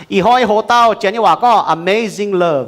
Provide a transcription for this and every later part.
Ih hnoi nyei hoc-dauh janx nyei waac gorngv amazing love,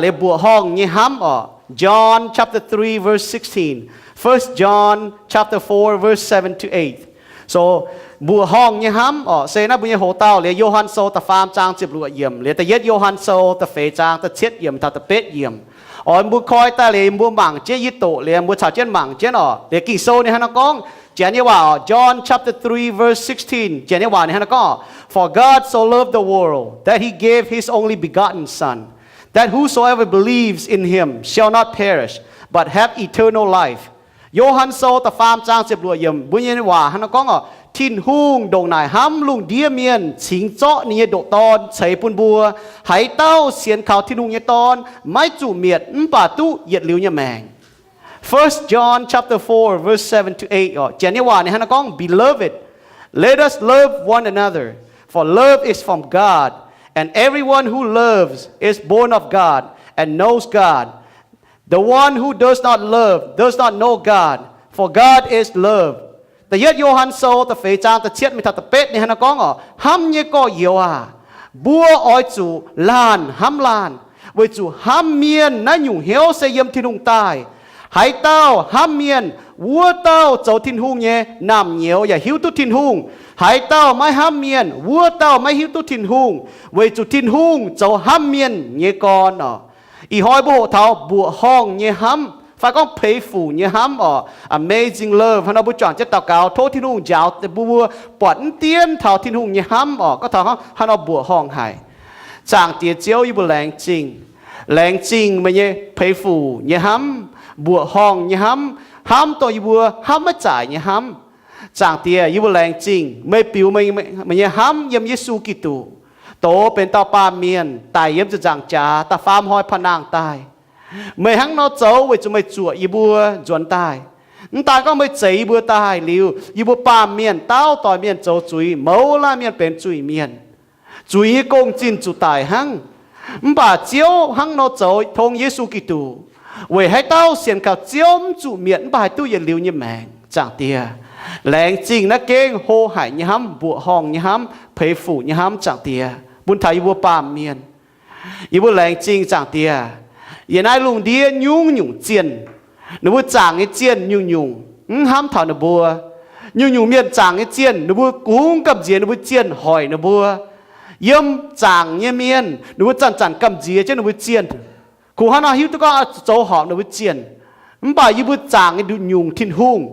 liuz mbuoqc horngh nyei hnamv oc. John chapter three verse sixteen, First John chapter four verse seven to eight. So, mbuoqc horngh nyei hnamv oc, se naaiv mbuo nyei hoc-dauh liuz Yo^han Sou da'faam zaang ziepc luoqc yiemc, liuz da'yietv Yo^han Sou da'feix zaang da'cietv yiemc taux da'betv yiemc. Oix mbuo koi daaih liuz mbuo mangc jienv, yie doqc liuz mbuo caux jienv mangc jienv oc. Liuz Ging-Sou ninh hnangv naaiv gorngv, janx nyei waac oc, John chapter three verse sixteen, janx nyei waac ninh hnangv naaiv gorngv, For God so loved the world that he gave his only begotten Son, that whosoever believes in him shall not perish, but have eternal life. Yo^han Sou da'faam zaang ziepc luoqc yiemc, mbuo nyei waac hnangv naaiv gorngv oc, Tin-Hungh ndongc naaic hnamv lungh ndiev mienh cingx zorqv ninh nyei ndoqc Dorn ceix bun mbuo, haaix dauh sienx kaux Tin-Hungh nyei Dorn maiv zuqc mietc mv baac duqv yietc liuz nyei maengc. First John chapter four verse seven to eight oc, janx nyei waac ninh hnangv naaiv gorngv, Beloved, let us love one another, for love is from God, and everyone who loves is born of God and knows God. The one who does not love does not know God, for God is love. Da'yietv Yo^han Sou da'feix zaang da'cietv mingh taux da'betv ninh hnangv naaiv gorngv oc, Hnamv nyei gorx-youz aac, mbuo oix zuqc laanh hnamv laanh, weic zuqc hnamv mienh naaiv nyungc hnyouv se yiem Tin-Hungh daaih. Haaix dauh hnamv mienh, wuov dauh zoux Tin-Hungh nyei naamh nyouz yaac hiuv duqv Tin-Hungh. Haaix dauh maiv hnamv mienh, wuov dauh maiv hiuv duqv Tin-Hungh, weic zuqc Tin-Hungh zoux hnamv mienh nyei gorn oc. Ih hnoi mbuo hoqc taux mbuoqc horngh nyei hnamv, fai gorngv peix fuc nyei hnamv oc, amazing love. Hnangv nor mbuo juangc jienv daux gaux, tov Tin-Hungh njaaux mbuo, mbuo buatc mv dienv taux Tin-Hungh nyei hnamv oc, gorngv taux hnangv nor mbuoqc horngh haic. Zaangc Diex Ziouv, yie mbuo laengz zingh. Laengz zingh meih nyei peix fuc nyei hnamv, mbuoqc horngh nyei hnamv, hnamv dongh yie mbuo hnamv maiv zaaic nyei hnamv. Zaangc Diex, yie mbuo laengz zingh meih biux meih nyei hnamv yiem Yesu Giduc, doz benx dauh baamh mienh daic yiem ziepc nzaangc jaax da'faam hnoi pa'nangh daaih. Meih hnangv nor zoux weic zuqc meih zuoqc yie mbuo nzuonx daaih. Mv daan gorngv meih zeix yie mbuo daaih liuz, yie mbuo baamh mienh dauh doix mienh zoux zuiz, mouz laanh mienh benx zuiz-mienh. Zuiz nyei gong-zinh zuqc daic hnangv. Mv baac Ziouv hnangv nor zoux tong Yesu Giduc, weic haaix dauh sienx kaux Ziouv mv zuqc mietc mv baac haih duqv yietc liuz nyei maengc. Zaangc Diex, laengz zingh naaiv gengh hlo haic nyei hnamv, mbuoqc horngh nyei hnamv, peix fuc nyei hnamv. Zaangc Diex, bun taux yie mbuo baamh mienh, yie mbuo laengz zingh. Zaangc Diex, yiem naaiv lungh ndiev nyungc-nyungc zienh, ninh mbuo zaangc nyei zienh nyungc-nyungc mv hnamv taux ninh mbuo. Nyungc-nyungc mienh zaangc nyei zienh, ninh mbuo kungx gamh nziex ninh mbuo zienh hoic ninh mbuo. Yiem zaangc nyei mienh, ninh mbuo zanc-zanc gamh nziex jienv ninh mbuo zienh. Kungx hnangv nor hiuv duqv gorngv zoux horpc ninh mbuo zienh. Mv baac yie mbuo zaangc nyei nduqc nyungc Tin-Hungh,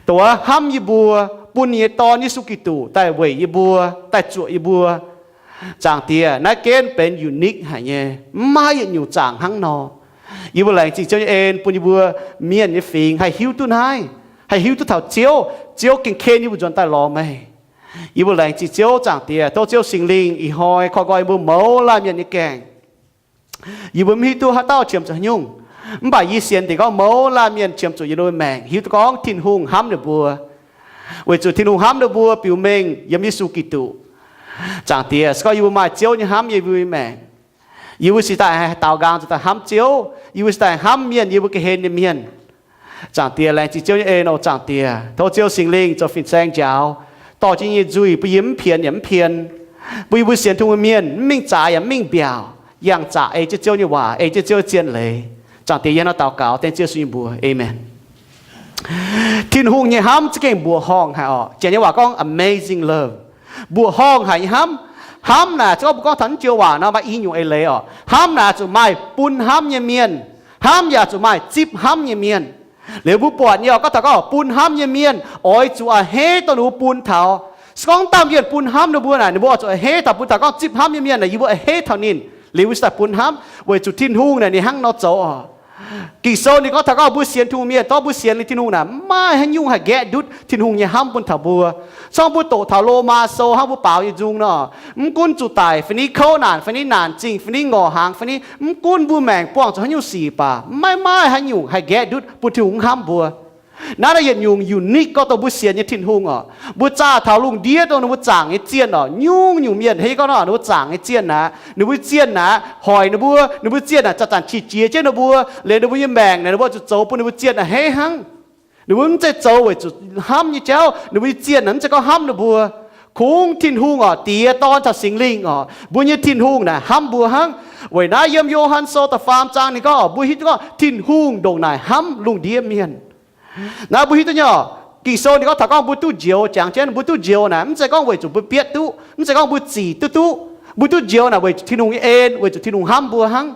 dongh wuov hnamv yie mbuo, bun ninh nyei Dorn, Yesu Giduc, daaih weic yie mbuo, daaih zuoqc yie mbuo. Zaangc Diex, naaiv gengh benx unique haic nyei, mv maaih yietc nyungc zaangc hnangv nor. Yie mbuo laengz zingh Ziouv nyei en bun yie mbuo mienh nyei fingx haih hiuv duqv naaiv, haih hiuv duqv taux Ziouv. Ziouv gengh ken yie mbuo nzuonx daaih lorz meih. Yie mbuo laengz zingh Ziouv. Zaangc Diex, tov Ziouv Singx Lingh ih hnoi koi nqoi yie mbuo mouz laanh mienh nyei gaengh. Yie mbuo mv hiuv duqv haaix dauh qiemx zuqc haaix nyungc, mv baac yie sienx dingc gorngv mouz laanh mienh qiemx zuqc yiem ninh mbuo maengc hiuv duqv gorngv Tin-Hungh hnamv ninh mbuo, weic zuqc Tin-Hungh hnamv ninh mbuo biux mengh yiem Yesu Giduc. Zaangc Diex, se gorngv yie mbuo maaih Ziouv nyei hnamv yiem yie mbuo nyei maengc, yie mbuo cingx daaih haih daaux nqaang, cingx daaih hnamv Ziouv. Yie mbuo cingx daaih hnamv mienh, yie mbuo ga'hlen nyei mienh. Zaangc Diex, laengz zingh Ziouv nyei en oc. Zaangc Diex, tov Ziouv Singx Lingh zoux fin-saeng njaaux, dorh jienv yie nyei nzuih, bun yie mv pien yaac mv pien, bun yie mbuo sienx Tin-Hungh nyei mienh mv mingh zaaix yaac mv mingh mbiaauc, yangh zaqc ei jienv Ziouv nyei waac, ei jienv Ziouv zien leiz. Zaangc Diex, yie hnangv naaiv daux gaux dengv Ziouv Yesu nyei mbuox, aamen. Tin-Hungh nyei hnamv za'gengh mbuoqc horngh haic oc. Janx nyei waac gorngv amazing love, mbuoqc horngh haic nyei hnamv. Hnamv naaic, se gorngv mbuo gorngv taux naaiv joux waac nor, maaih i nyungc eix leiz oc. Hnamv naaic zuqc maaih bun hnamv nyei mienh. Hnamv yaac zuqc maaih zipv hnamv nyei mienh. Liuz mbuo buatc nyei oc, gorngv taux gorngv bun hnamv nyei mienh oix zuqc a'hneiv dongh ninh mbuo bun taux. Se gorngv dauh mienh bun hnamv ninh mbuo naaic, ninh mbuo oix zuqc a'hneiv taux. Bun taux gorngv zipv hnamv nyei mienh naaic, yie mbuo a'hneiv taux ninh, liuz mbuo cingx daaih bun hnamv, weic zuqc Tin-Hungh naaic ninh hnangv nor zoux oc. Ging-Sou ninh gorngv taux gorngv mbuo sienx Tin-Hungh mienh, gorngv mbuo sienx liuz Tin-Hungh naaic, mv maaih haaix nyungc haih nqaeqv ndutv Tin-Hungh nyei hnamv bun taux mbuo. Se gorngv mbuo doqc taux Lomaa Sou hnangv mbuo baaux nyei nzung nor, mv gunv zuqc daic fai ni, kouv naanc fai ni, naanc zingh fai ni, ngorc hnaangx fai ni, mv gunv mbuo maengc buangh zuqc haaix nyungc sic baac, maiv maaih haaix nyungc haih nqaeqv ndutv bun Tin-Hungh hnamv mbuo. Naaiv naaiv yietc nyungc unique gorngv dongh mbuo sienx nyei Tin-Hungh oc. Mbuo zaah taux lungh ndiev dongh ninh mbuo zaangc nyei zienh oc, nyungc-nyungc mienh hneiv gorngv nor ninh mbuo zaangc nyei zienh aqv, ninh mbuo zienh aqv hoic ninh mbuo, ninh mbuo zienh aqv zanc-zanc qiex jiez jienv ninh mbuo, liuz ninh mbuo nyei maengc naaic ninh mbuo zuqc zoux bun ninh mbuo zienh a'hneiv hnangv. Ninh mbuo mv zeiz zoux weic zuqc hnamv nyei jauv, ninh mbuo nyei zienh naaic mv zeiz gorngv hnamv ninh mbuo. Kungx Tin-Hungh oc, Diex, Dorn caux Singx Lingh oc, mbuo nyei Tin-Hungh naaic hnamv mbuo hnangv. Weic naaiv yiem Yo^han Sou da'faam zaang ninh gorngv, mbuo hiuv duqv gorngv Tin-Hungh ndongc naaic hnamv lungh ndiev mienh. Naaiv mbuo hiuv duqv nyei oc. Ging-Sou ninh gorngv taux gorngv mbuo duqv njoux, jangx jienv mbuo duqv njoux naaic, mv zeiz gorngv weic zuqc mbuo bietv duqv, mv zeiz gorngv mbuo zic duqv duqv. Mbuo duqv njoux naaic weic zuqc Tin-Hungh nyei en, weic zuqc Tin-Hungh hnamv mbuo hnangv.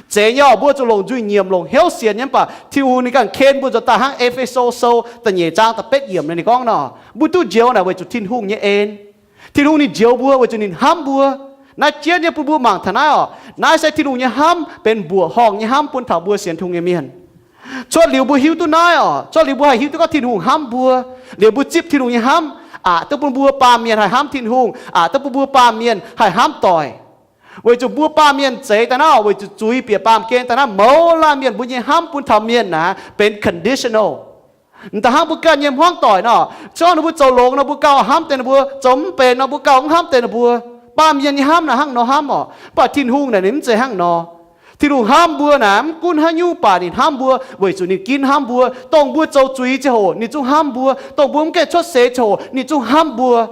Zeiz nyei oc, mbuo zuqc longc nzuih nyiemc, longc hnyouv sienx nyei, mv baac Tin-Hungh ninh ganh ken mbuo nzuonx daaih hnangv. E^fe^so Sou da'nyeic zaang da'betv yiemc naaic ninh gorngv nor, mbuo duqv njoux naaic weic zuqc Tin-Hungh nyei en. Tin-Hungh ninh njoux mbuo weic zuqc ninh hnamv mbuo. Naaiv jienv nyei bun mbuo mangc taux naaiv oc. Naaiv se Tin-Hungh nyei hnamv benx mbuoqc horngh nyei hnamv bun taux mbuo sienx Tin-Hungh nyei mienh. Cuotv liuz mbuo hiuv duqv naaiv oc, cuotv liuz mbuo haih hiuv duqv gorngv Tin-Hungh hnamv mbuo, liuz mbuo zipv Tin-Hungh nyei hnamv, aqc duqv bun mbuo baamh mienh haih hnamv Tin-Hungh, aqc duqv bun mbuo baamh mienh haih hnamv doic. Weic zuqc mbuo baamh mienh zeix daaih naaiv, weic zuqc zuiz bieqc baamh gen daaih naaiv, mouz laanh mienh mbuo nyei hnamv bun taux mienh naaic benx conditional. M'daaih hnangv mbuo ganh nyei hmuangv doic nor, se gorngv ninh mbuo zoux longx nor, mbuo gauh hnamv deix ninh mbuo, zoux mv benx nor, mbuo gauh mv hnamv deix ninh mbuo. Baamh mienh nyei hnamv naaic hnangv nor hnamv oc. Mv baac Tin-Hungh naaic ninh mv zeiz hnangv nor. Tin-Hungh hnamv mbuo naaic mv gunv haaix nyungc, mv baac ninh hnamv mbuo weic zuqc ninh ginv hnamv mbuo. Dongh mbuo zoux zuiz ziangh hoc ninh zungv hnamv mbuo. Dongh mbuo mv gaengh cuotv seix ziangh hoc ninh zungv hnamv mbuo.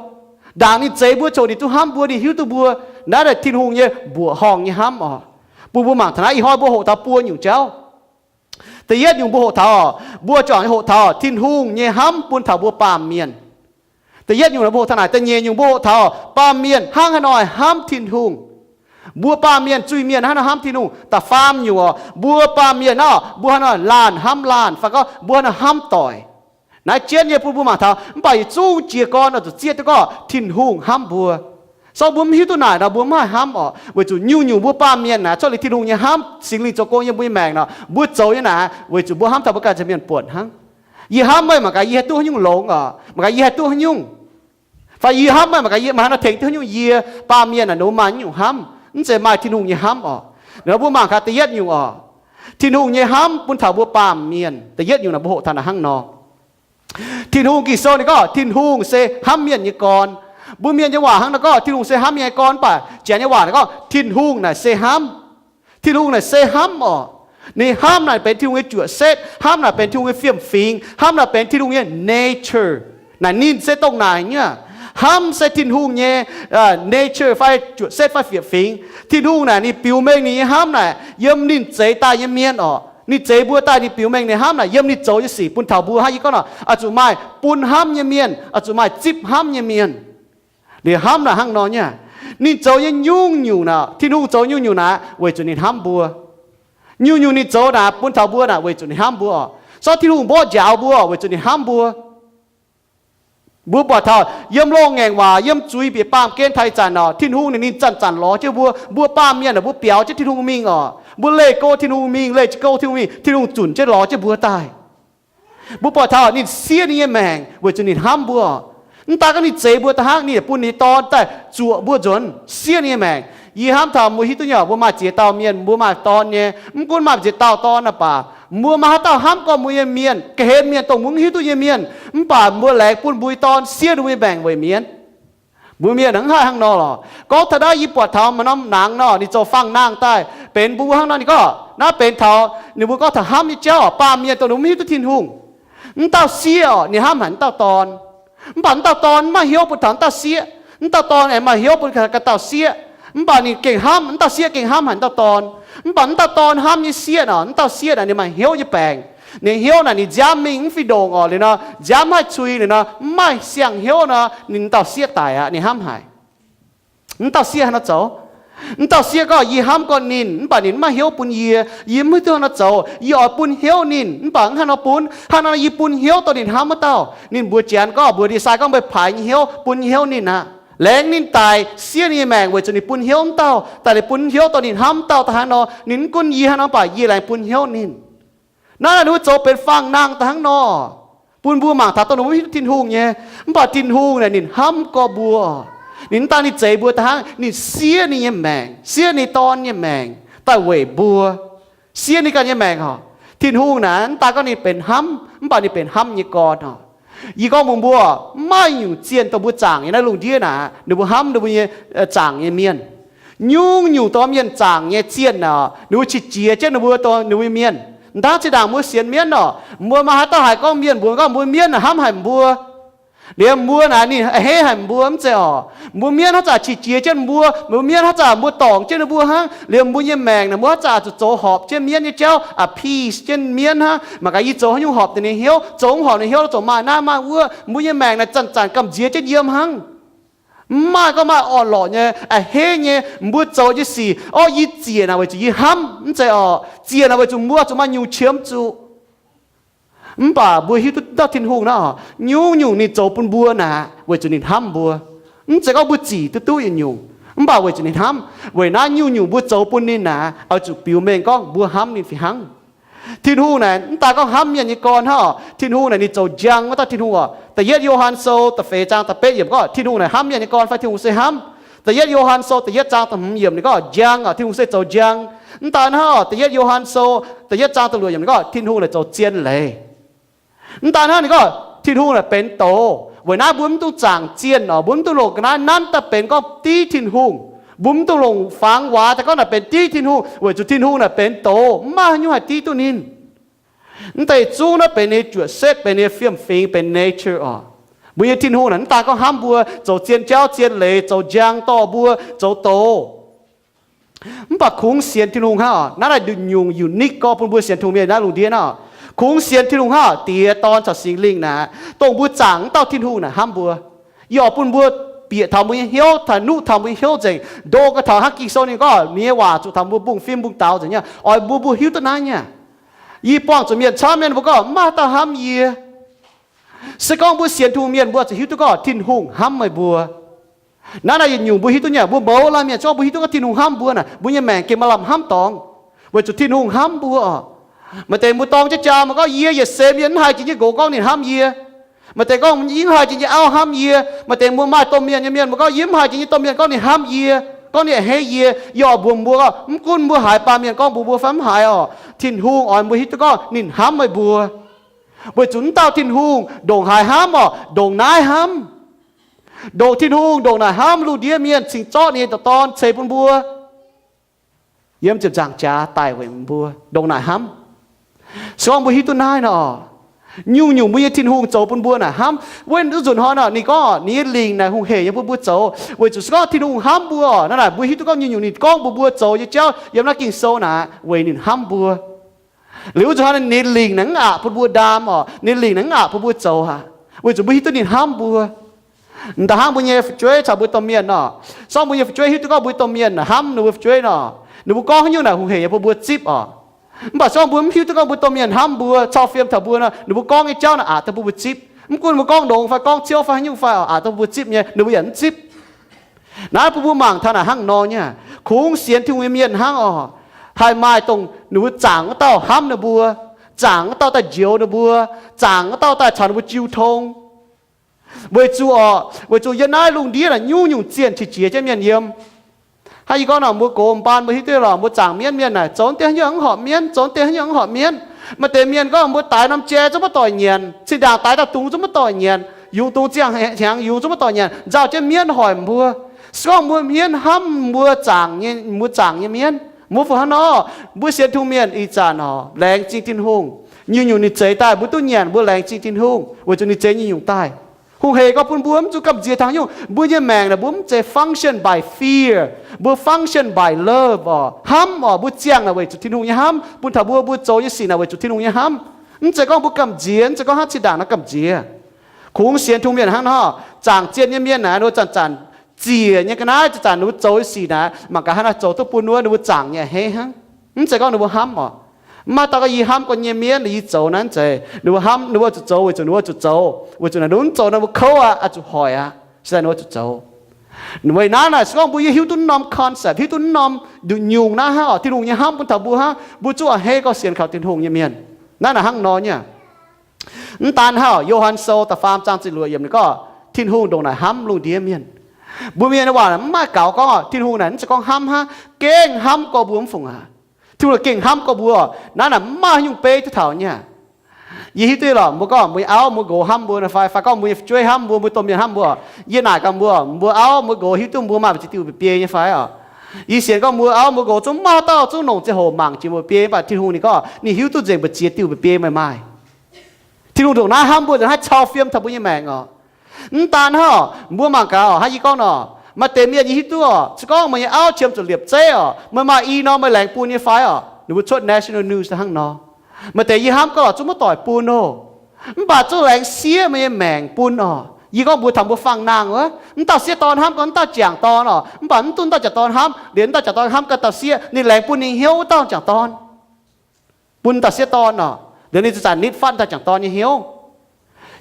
Ndaangc ninh zeix mbuo ziangh hoc ninh zungv hnamv mbuo, ninh hiuv duqv mbuo. Naaiv naaic Tin-Hungh nyei mbuoqc horngh nyei hnamv oc. Bun mbuo mangc taux naaiv, ih hnoi mbuo hoqc taux buo nyungc jauv. Da'yietv nyungc mbuo hoqc taux, mbuo juangc hoqc taux Tin-Hungh nyei hnamv bun taux mbuo baamh mienh. Da'yietv nyungc mbuo hoqc taux naaic. Da'nyeic nyungc mbuo hoqc taux baamh mienh hnangv haaix nor hnamv Tin-Hungh. Mbuo baamh mienh, zuiz-mienh hnangv haaix nor hnamv Tin-Hungh. Da'faam nyungc oc, mbuo baamh mienh naaic, mbuo hnangv haaix nor laanh hnamv laanh, fai gorngv mbuo hnangv haaix nor hnamv doic. Naaiv jienv nyei bun mbuo mangc taux. Mv baac yietc zungv jiez gorn oix zuqc zieqv duqv gorngv Tin-Hungh hnamv mbuo. Se gorngv mbuo mv hiuv duqv naaic nor, mbuo mv haih hnamv oc. Weic zuqc nyungc-nyungc mbuo baamh mienh naaic, cuotv liuz Tin-Hungh nyei hnamv, Singx Lingh zoux gong yiem mbuo nyei maengc nor, mbuo zoux nyei naaic weic zuqc mbuo hnamv taux mbuo ganh caux mienh buonc hnangv. Yie hnamv meih mangc gaax yie haih duqv haaix nyungc longx oc, mangc gaax yie haih duqv haaix nyungc. Fai yie hnamv meih mangc gaax yie maaih haaix nor tengx duqv haaix nyungc. Yie baamh mienh naaic, ninh mbuo maaih nyungc hnamv, mv zeiz maaih Tin-Hungh nyei hnamv oc. Naaiv mbuo mangc gaax da'yietv nyungc oc. Tin-Hungh nyei hnamv bun taux mbuo baamh mienh. Da'yietv nyungc naaic mbuo hoqc taux naaic hnangv nor. Tin-Hungh, Ging-Sou ninh gorngv Tin-Hungh se hnamv mienh nyei gorn. Mbuo mienh nyei waac hnangv naaiv gorngv Tin-Hungh se hnamv mienh nyei gorn, mv baac Janx nyei waac naaiv gorngv Tin-Hungh naaic se hnamv. Tin-Hungh naaic se hnamv oc. Ninh hnamv naaic benx Tin-Hungh nyei juoqc setv. Hnamv naaic benx Tin-Hungh nyei fiem-fingx. Hnamv naaic benx Tin-Hungh nyei nature. Naaic ninh se dongh naaic nyei. Hnamv se Tin-Hungh nyei nature fai juoqc setv fai fiem-fingx. Tin-Hungh naaic ninh biux mengh ninh nyei hnamv naaic yiem ninh zeix daaih nyei mienh oc. Ninh zeix mbuo daaih, ninh biux mengh ninh hnamv naaic yiem ninh zoux nyei sic bun taux mbuo hnangv. Yie gorngv nor, oix zuqc maaih bun hnamv nyei mienh, oix zuqc maaih zipv hnamv nyei mienh. Liuz hnamv naaic hnangv nor nyei. Ninh zoux nyei nyungc-nyungc naaic, Tin-Hungh zoux nyungc-nyungc naaic weic zuqc ninh hnamv mbuo. Nyungc-nyungc ninh zoux naaic bun taux mbuo naaic weic zuqc ninh hnamv mbuo oc. Se gorngv Tin-Hungh mborqv njaaux mbuo weic zuqc ninh hnamv mbuo. Mbuo buatc taux yiem loz-ngaengc waac, yiem zuiz bieqc baamh gen taux ih zanc oc, Tin-Hungh ninh, ninh zanc-zanc lorz jienv mbuo. Mbuo baamh mienh aah, mbuo biaux jienv Tin-Hungh mingh oc. Mbuo leih go Tin-Hungh mingh, leih go Tin-Hungh mingh, Tin-Hungh zunc jienv lorz jienv mbuo daaih. Mbuo buatc taux ninh siev ninh nyei maengc weic zuqc ninh hnamv mbuo. Mv daan gorngv ninh zeix mbuo daaih hnangv, ninh yaac bun ninh nyei Dorn daaih zuoqc mbuo nzuonx, siev ninh nyei maengc. Yie hnamv taux mbuo hiuv duqv nyei, mbuo maaih ziex dauh mienh, mbuo maaih dorn nyei. Mv gunv maaih ziex dauh dorn naaic baac, mbuo maaih haaix dauh hnamv gorx mbuo nyei mienh, ga'hlen mienh, dongh mbuo mv hiuv duqv nyei mienh, mv baac mbuo laengz bun mbuo nyei Dorn siev ninh mbuo nyei maengc weic mienv. Mbuo mienh mv haih hnangv nor lorqc. Gorngv taux naaiv yie buatc taux maaih norm nangx nor, ninh zoux fangx-nangh daaih benx mbuo hnangv nor. Ninh gorngv naaiv benx taux ninh mbuo gorngv taux hnamv nyei jauv, baamh mienh dongh ninh mv hiuv duqv Tin-Hungh. Mv dauh sieqv oc, ninh hnamv haic mv dauh dorn. Mv baac mv dauh dorn mv maaih hnyouv bun taux mv dauh sieqv. Mv dauh dorn aengx maaih hnyouv bun ganh dauh sieqv. Mv baac ninh gengh hnamv, mv dauh sieqv gengh hnamv haic mv dauh dorn. Mv baac mv dauh dorn hnamv nyei sieqv nor, mv dauh sieqv naaic ninh maaih hnyouv nyei baengc. Ninh hnyouv naaic ninh nziaamv mingh mv fih ndongc oc. Liuz nor nziaamv mv haih cui, liuz nor mv maaih siang-hnyouv nor, ninh dauh sieqv daic aqv. Ninh hnamv haic. Mv dauh sieqv haaix nor zoux? Mv dauh sieqv gorngv, yie hnamv gorx ninh, mv baac ninh mv maaih hnyouv bun yie. Yie mv hiuv duqv haaix nor zoux. Yie oix bun hnyouv ninh, mv baac mv haaix nor bun. Haaix nor yie bun hnyouv dongh ninh hnamv wuov dauh? Ninh mbuox Janx gorngv, mbuox Lisai gorngv, meih paaix nyei hnyouv bun hnyouv ninh aqv. Laengz ninh daic, siev ninh nyei maengc weic zuqc ninh bun hnyouv wuov dauh, daaih ninh bun hnyouv dongh ninh hnamv wuov dauh daaih hnangv nor. Ninh mv gunv yie hnangv nor, mv baac yie laengz bun hnyouv ninh. Naaiv ninh mbuo zoux benx fangx-nangh daaih hnangv nor, bun mbuo mangc taux dongh ninh mbuo mv hiuv duqv Tin-Hungh nyei, mv baac Tin-Hungh naaic ninh hnamv gorx mbuo. Ninh mv daan ninh zeix mbuo daaih hnangv, ninh siev ninh nyei maengc, siev ninh Dorn nyei maengc daaih weic mbuo, siev ninh ganh nyei maengc oc. Tin-Hungh naaic mv daan gorngv ninh benx hnamv, mv baac ninh benx hnamv nyei gorn oc. Yie gorngv mbuox mbuo, mv maaih nyungc zienh dongh mbuo zaangc nyei naaiv lungh ndiev naaic, ninh mbuo hnamv ninh mbuo nyei, zaangc nyei mienh. Nyungc-nyungc dongh mienh zaangc nyei zienh naaic, ninh mbuo qiex jiez jienv ninh mbuo dongh ninh mbuo mienh. Hnangv zinh ndaangc mbuo sienx mienv oc, mbuo maaih haaix dauh haiz gorngv mienh mbuox gorngv mbuo mienv naaic hnamv haic mbuo, Liemh mbuo naaic ninh a'hneiv haic mbuo mv zeiz orqc? Mbuo mienv haaix zanc qiex jiez jienv mbuo, mbuo mienv haaix zanc mbuo dorngc jienv ninh mbuo hnangv. Liemh mbuo nyei maengc naaic mbuo haaix zanc zuqc zoux horpc jienv mienv nyei jauv, appease jienv mienv hnangv. Mangc gaax yie zoux haaix nyungc horpc ninh nyei hnyouv, zoux mv horpc ninh hnyouv, zoux maaih naaiv maaih wuov. Mbuo nyei maengc naaic zanc-zanc gamh nziex jienv yiem hnangv. Mv maaih gorngv maaih orn-lorqc nyei, a'hneiv nyei. Mbuo zoux nyei sic, orv, yie ziec naaic weic zuqc yie hnamv, mv zeiz orqc? Ziec naaic weic zuqc mbuo zuqc maaih nyungc qiemx zuqc. Mv baac mbuo hiuv duqv dauh Tin-Hungh naaiv, nyungc-nyungc ninh zoux bun mbuo naaic weic zuqc ninh hnamv mbuo. Mv zeiz gorngv mbuo zic duqv duqv yietc nyungc, mv baac weic zuqc ninh hnamv. Weic naaiv nyungc-nyungc mbuo zoux bun ninh naaic oix zuqc biux mengh gorngv mbuo hnamv ninh fih hnangv. Tin-Hungh naaic mv daan gorngv hnamv mienh nyei gorn hnangv orqc. Tin-Hungh naaic ninh zoux njang wuov dauh Tin-Hungh orqc. Da'yietv Yo^han Sou da'feix zaang da'betv yiemc gorngv Tin-Hungh naaic hnamv mienh nyei gorn fai Tin-Hungh se hnamv. Da'yietv Yo^han Sou da'yietv zaang da'hmz yiemc ninh gorngv njang orqc, Tin-Hungh se zoux njang. Mv daan hnangv orqc, da'yietv Yo^han Sou da'yietv zaang da'luoqc yiemc ninh gorngv Tin-Hungh naaic zoux zien leiz. Mv daan hnangv ninh gorngv Tin-Hungh naaic benx doz. Weic naaiv mbuo mv dungx zaangc zienh orqc, mbuo mv dungx longc ga'naaiv nanv daaih benx gorngv div Tin-Hungh. Mbuo mv dungx longc fangx waac daaih gorngv naaic benx div Tin-Hungh, weic zuqc Tin-Hungh naaic benx doz, mv maaih haaix nyungc haih div duqv ninh. Mv deix zungv naaiv benx ninh nyei juoqc setv, benx ninh nyei fiem-fingx, benx nature orqc. Mbuo nyei Tin-Hungh naaic mv daan gorngv hnamv mbuo, zoux zien jauv zien leiz, zoux njang dorh mbuo, zoux doz. Mv baac kungx sienx Tin-Hungh hnangv orqc, naaiv naaic nduqc nyungc unique gorngv bun mbuo sienx Tin-Hungh mienh naaiv lungh ndiev naaiv orqc. Kungx sienx Tin-Hungh hnangv orqc, Diex, Dorn caux Singx Lingh naaic, dongh mbuo zaangc wuov dauh Tin-Hungh naaic hnamv mbuo. Yie oix bun mbuo bieqc taux mbuo nyei hnyouv, taux nuqv taux mbuo nyei hnyouv nzengc, ndo gau taux hnangv Ging-Sou ninh gorngv ninh nyei waac zuqc taux mbuo mbungv-fim mbungv-daux nzengc nyei. Oix mbuo mbuo hiuv duqv naaiv nyei. Yie buangh zuqc mienh camv mienh mbuo gorngv mv maaih dauh hnamv yie. Se gorngv mbuo sienx Tin-Hungh mienh mbuo zuqc hiuv duqv gorngv Tin-Hungh hnamv meih mbuo. Naaiv naaic yietc nyungc mbuo hiuv duqv nyei, mbuo mouz laanh mienh se gorngv mbuo hiuv duqv gorngv Tin-Hungh hnamv mbuo naaic, mbuo nyei maengc gengh maaih lamh hnamv dorngx, weic zuqc Tin-Hungh hnamv mbuo orqc. Maaih deix mbuo dorng jienv jaa mbuo gorngv, yie yietc seix mienh mv haiz jiex nyei nqox gorngv ninh hnamv yie. Maaih deix gorngv, yie mv haiz jiex nyei auv hnamv yie. Maaih deix mbuo maaih domh mienh nyei mienh mbuo gorngv, yie mv haiz jiex nyei domh mienh gorngv ninh hnamv yie, gorngv ninh a'hneiv yie. Yie oix mbuox mbuo gorngv, mv gunv mbuo haiz baamh mienh gorngv mbuox mbuo fai mv haiz orqc, Tin-Hungh oix mbuo hiuv duqv gorngv ninh hnamv meih mbuo. Weic zuqc wuov dauh Tin-Hungh ndongc haaix hnamv orqc? Ndongc naaiv hnamv. Ndongc Tin-Hungh ndongc naaic hnamv lungh ndiev mienh cingx zorqv ninh nyei dorn ceix bun mbuo, yiem ziepc nzaangc jaax daic weic mbuo, ndongc naaic hnamv. Se gorngv mbuo hiuv duqv naaiv nor, nyungc-nyungc mbuo nyei Tin-Hungh zoux bun mbuo naaic hnamv. Weic zuqc nzunc hnoi nor ninh gorngv ninh nyei lingc naaic hungh heic nyei bun mbuo zoux. Weic zuqc se gorngv Tin-Hungh hnamv mbuo orqc, naaiv naaic mbuo hiuv duqv gorngv nyungc-nyungc ninh gorngv mbuox mbuo zoux nyei jauv yiem naaiv Ging-Sou naaic weic ninh hnamv mbuo. Liuz nzunc hnoi ninh nyei lingc naaic mv aqc bun mbuo ndaam orqc, ninh nyei lingc naaic mv aqc bun mbuo zoux aqv, weic zuqc mbuo hiuv duqv ninh hnamv mbuo. M'daaih hnangv mbuo nyei fu'jueiv caux mbuo domh mienh nor, se gorngv mbuo nyei fu'jueiv hiuv duqv gorngv mbuo domh mienh hnamv ninh mbuo fu'jueiv nor, ninh mbuo gorngv haaix nyungc naaic hungh heic nyei bun mbuo zipv orqc. Mv baac se gorngv mbuo mv hiuv duqv gorngv mbuo domh mienh hnamv mbuo, cau fiem taux mbuo nor, ninh mbuo gorngv nyei jauv naaic aqc duqv bun mbuo zipv. Mv gunv mbuo gorngv longx fai gorngv ciouv fai haaix nyungc fai orqc, aqc duqv bun mbuo zipv nyei, ninh mbuo yaac mv zipv. Naaiv bun mbuo mangc taux naaic hnangv nor nyei, kungx sienx Tin-Hungh nyei mienh hnangv orqc, haih maaih dongh ninh mbuo zaangc wuov dauh hnamv ninh mbuo, zaangc wuov dauh daaih njoux ninh mbuo, zaangc wuov dauh daaih caux ninh mbuo jiu tong. Weic zuqc orqc, weic zuqc yiem naaiv lungh ndiev naaic nyungc-nyungc zienh qiex jiez jienv mienh yiem. Hnangv yie gorngv nor, mbuo gox m'baan mbuo hiuv duqv lorqc, mbuo zaangc mienv mienh naaic zoux deix haaix nyungc mv horpc mienv, zoux deix haaix nyungc mv horpc mienv. Maaih deix mienh gorngv mbuo daix norm jai zungv maiv doix nyanc, zinh ndaangc daix dauh dungz zungv maiv doix nyanc, yungz dungz ziangh hnyangx yungz zungv maiv doix nyanc, nzauh jienv mienv hoic mbuo. Se gorngv mbuo mienv hnamv mbuo zaangc nyei, mbuo zaangc nyei mienv, mbuo fu hnangv nor, mbuo sienx Tin-Hungh mienh ih zanc orqc, laengz zingh Tin-Hungh. Nyungc-nyungc ninh zeix daaih mbuo duqv nyanc, mbuo laengz zingh Tin-Hungh weic zuqc ninh zeix nyungc-nyungc daaih. Hungh heic gorngv bun mbuo mv zuqc gamh nziex taux haaix nyungc. Mbuo nyei maengc naaic mbuo mv zeiz function by fear, mbuo function by love orqc. Hnamv orqc, mbuo ziangh naaic weic zuqc Tin-Hungh nyei hnamv. Bun taux mbuo, mbuo zoux nyei sic naaic weic zuqc Tin-Hungh nyei hnamv. Mv zeiz gorngv mbuo gamh nziex, mv zeiz gorngv hnangv zinh ndaangc naaiv gamh nziex. Kungx sienx Tin-Hungh mienh hnangv nor, zaangc zienh nyei mienh naaic, ninh mbuo zanc-zanc ziec nyei ga'naaiv, zanc-zanc ninh mbuo zoux sic naaic, mangc gaax hnangv naaiv zoux duqv bun wuov ninh mbuo zaangc nyei a'hneiv hnangv. Mv zeiz gorngv ninh mbuo hnamv orqc. Mv maaih dauh gorngv yie hnamv gorngv nyei mienv, yie zoux naaiv zeiz ninh mbuo hnamv, ninh mbuo zuqc zoux weic zuqc ninh mbuo zuqc zoux, weic zuqc naaic ninh mbuo mv zoux naaic mbuo kouv aqv, oix zuqc hoic aqv, se daaih ninh mbuo zuqc zoux. Weic naaiv naaic se gorngv mbuo yie hiuv duqv norm concept, hiuv duqv norm nduqc nyungc naaiv hnangv orqc, Tin-Hungh nyei hnamv bun taux mbuo hnangv, mbuo zuqc a'hneiv gorngv sienx kaux Tin-Hungh nyei mienh. Naaiv naaic hnangv nor nyei. Mv daan hnangv, Yo^han Sou da'faam zaang ziepc luoqc yiemc ninh gorngv Tin-Hungh ndongc naaic hnamv lungh ndiev mienh. Mbuo mienh nyei waac mv maaih gaux gorngv orqc, Tin-Hungh naaic mv zeiz gorngv hnamv hnangv, gengh hnamv gorx mbuo mv fungc aqv. Tin-Hungh gengh hnamv gorx mbuo. Naaiv naaic mv maaih haaix nyungc beiv duqv taux nyei. Yie hiuv duqv lorqc, mbuo gorngv mbuo nyei auv mbuo nqox hnamv mbuo fai, fai gorngv mbuo nyei fu'jueiv hnamv mbuo, mbuo domh mienh hnamv mbuo, yie naaic gaax mbuo, mbuo auv mbuo nqox hiuv duqv mbuo maaih mbu'ziex diuh mba'biei nyei fai orqc? Yie sienx gorngv mbuo auv mbuo nqox zungv maaih dauh zungv longc ziangh hoc mangc jiex mba'biei, mv baac Tin-Hungh ninh gorngv ninh hiuv duqv nzengc mbu'ziex diuh mba'biei meih maaih. Tin-Hungh ndongc naaiv hnamv mbuo nzengc, haih cau fiem taux mbuo nyei maengc orqc. Mv daan hnangv, mbuo mangc gaax oc, hnangv yie gorngv nor, maaih deix mienh yie hiuv duqv oc, se gorngv meih nyei auv qiemx zuqc liepc zeiv oc, meih maaih i norm meih laengz bun nyei fai oc, ninh mbuo cuotv national news hnangv nor. Maaih deix yie hnamv gorngv oc, zungv maiv doic bun oc. Mv baac zungv laengz siev meih nyei maengc bun oc. Yie gorngv mbuox taux mbuo fangx nangh wuov, mv dauh sieqv dorn hnamv gorngv mv dauh jangc dorn oc, mv baac mv duqv mv dauh jangc dorn hnamv, liuz mv dauh jangc dorn hnamv ganh dauh sieqv, ninh laengz bun ninh hnyouv wuov dauh jangc dorn, bun dauh sieqv dorn oc, liuz ninh ziouc zanc nitv fatv dauh jangc dorn nyei hnyouv.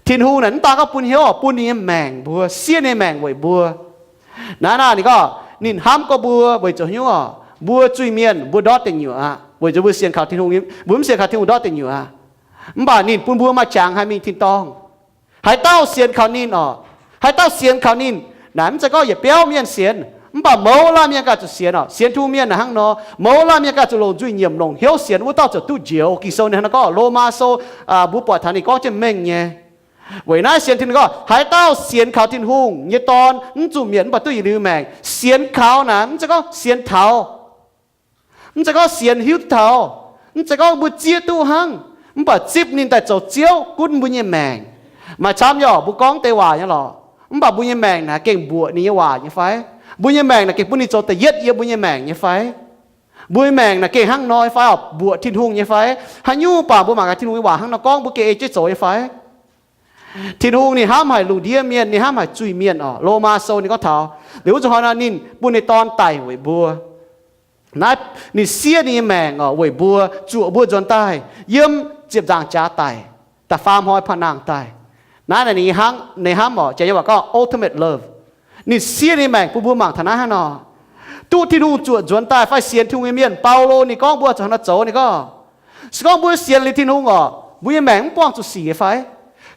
Tin-Hungh naaic mv daan gorngv bun hnyouv oc, bun ninh nyei maengc mbuo, siev ninh nyei maengc weic mbuo. Naaiv naaic ninh gorngv ninh hnamv gorx mbuo weic zuqc hnyouv oc, mbuo zuiz-mienh mbuo ndortv deic nyuoqc aqv, weic zuqc mbuo sienx kaux Tin-Hungh, mbuo mv sienx kaux Tin-Hungh ndortv deic nyuoqc aqv. Mv baac ninh bun mbuo maaih jangx haih mingh tin-dorngh. Haaix dauh sienx kaux ninh oc, haaix dauh sienx kaux ninh, naaic mv zeiz gorngv yietc biauv mienh sienx, mv baac mouz laanh mienh ganh zuqc sienx oc. Sienx Tin-Hungh mienh naaic hnangv nor, mouz laanh mienh ganh zuqc longc nzuih nyiemc longc hnyouv sienx wuov dauh ziouc duqv njoux. Ging-Sou ninh hnangv nor gorngv, Lomaa Sou, mbuo buatc taux ninh gorngv jienv mengh nyei. Weic naaiv sienx Tin-Hungh gorngv haaix dauh sienx kaux Tin-Hungh nyei Dorn, mv zuqc mietc mv baac duqv yietc liuz maengc. Sienx kaux naaic mv zeiz gorngv sienx taux, mv zeiz gorngv sienx hiuv duqv taux, mv zeiz gorngv mbuo zieqv duqv hnangv, mv baac zipv ninh daaih zoux Ziouv gunv mbuo nyei maengc. Maaih camv nyei oc, mbuo gorngv deix waac nyei lorqc, mv baac mbuo nyei maengc naaic gengh mbuoqc ninh nyei waac nyei fai? Mbuo nyei maengc naaic gengh bun ninh zoux da'yietv yiem mbuo nyei maengc nyei fai? Mbuo nyei maengc naaic gengh hnangv nor nyei fai oc, mbuoqc Tin-Hungh nyei fai? Haaix nyungc baac mbuo mangc gaax Tin-Hungh nyei waac hnangv nor gorngv, mbuo gengh ei jienv zoux nyei fai? Tin-Hungh ninh hnamv haic lungh ndiev mienh, ninh hnamv haic zuiz-mienh oc. Lomaa Sou ninh gorngv taux liuz wuov zuqc hnoi nor ninh bun ninh Dorn daic weic mbuo. Naaiv ninh siev ninh nyei maengc oc weic mbuo, zuoqc mbuo nzuonx daaih yiem ziepc nzaangc jaax daic, da'faam hnoi pa'nangh daic. Naaiv naaic ninh hnamv, ninh hnamv oc, janx nyei waac gorngv ultimate love. Ninh siev ninh maengc bun mbuo mangc taux naaiv hnangv nor. Duqv Tin-Hungh zuoqc nzuonx daaih fai sienx Tin-Hungh nyei mienh, Baulo ninh gorngv mbuo zuqc hnangv nor zoux, ninh gorngv, se gorngv mbuo sienx liuz Tin-Hungh oc, mbuo nyei maengc mv buangh zuqc sic fai?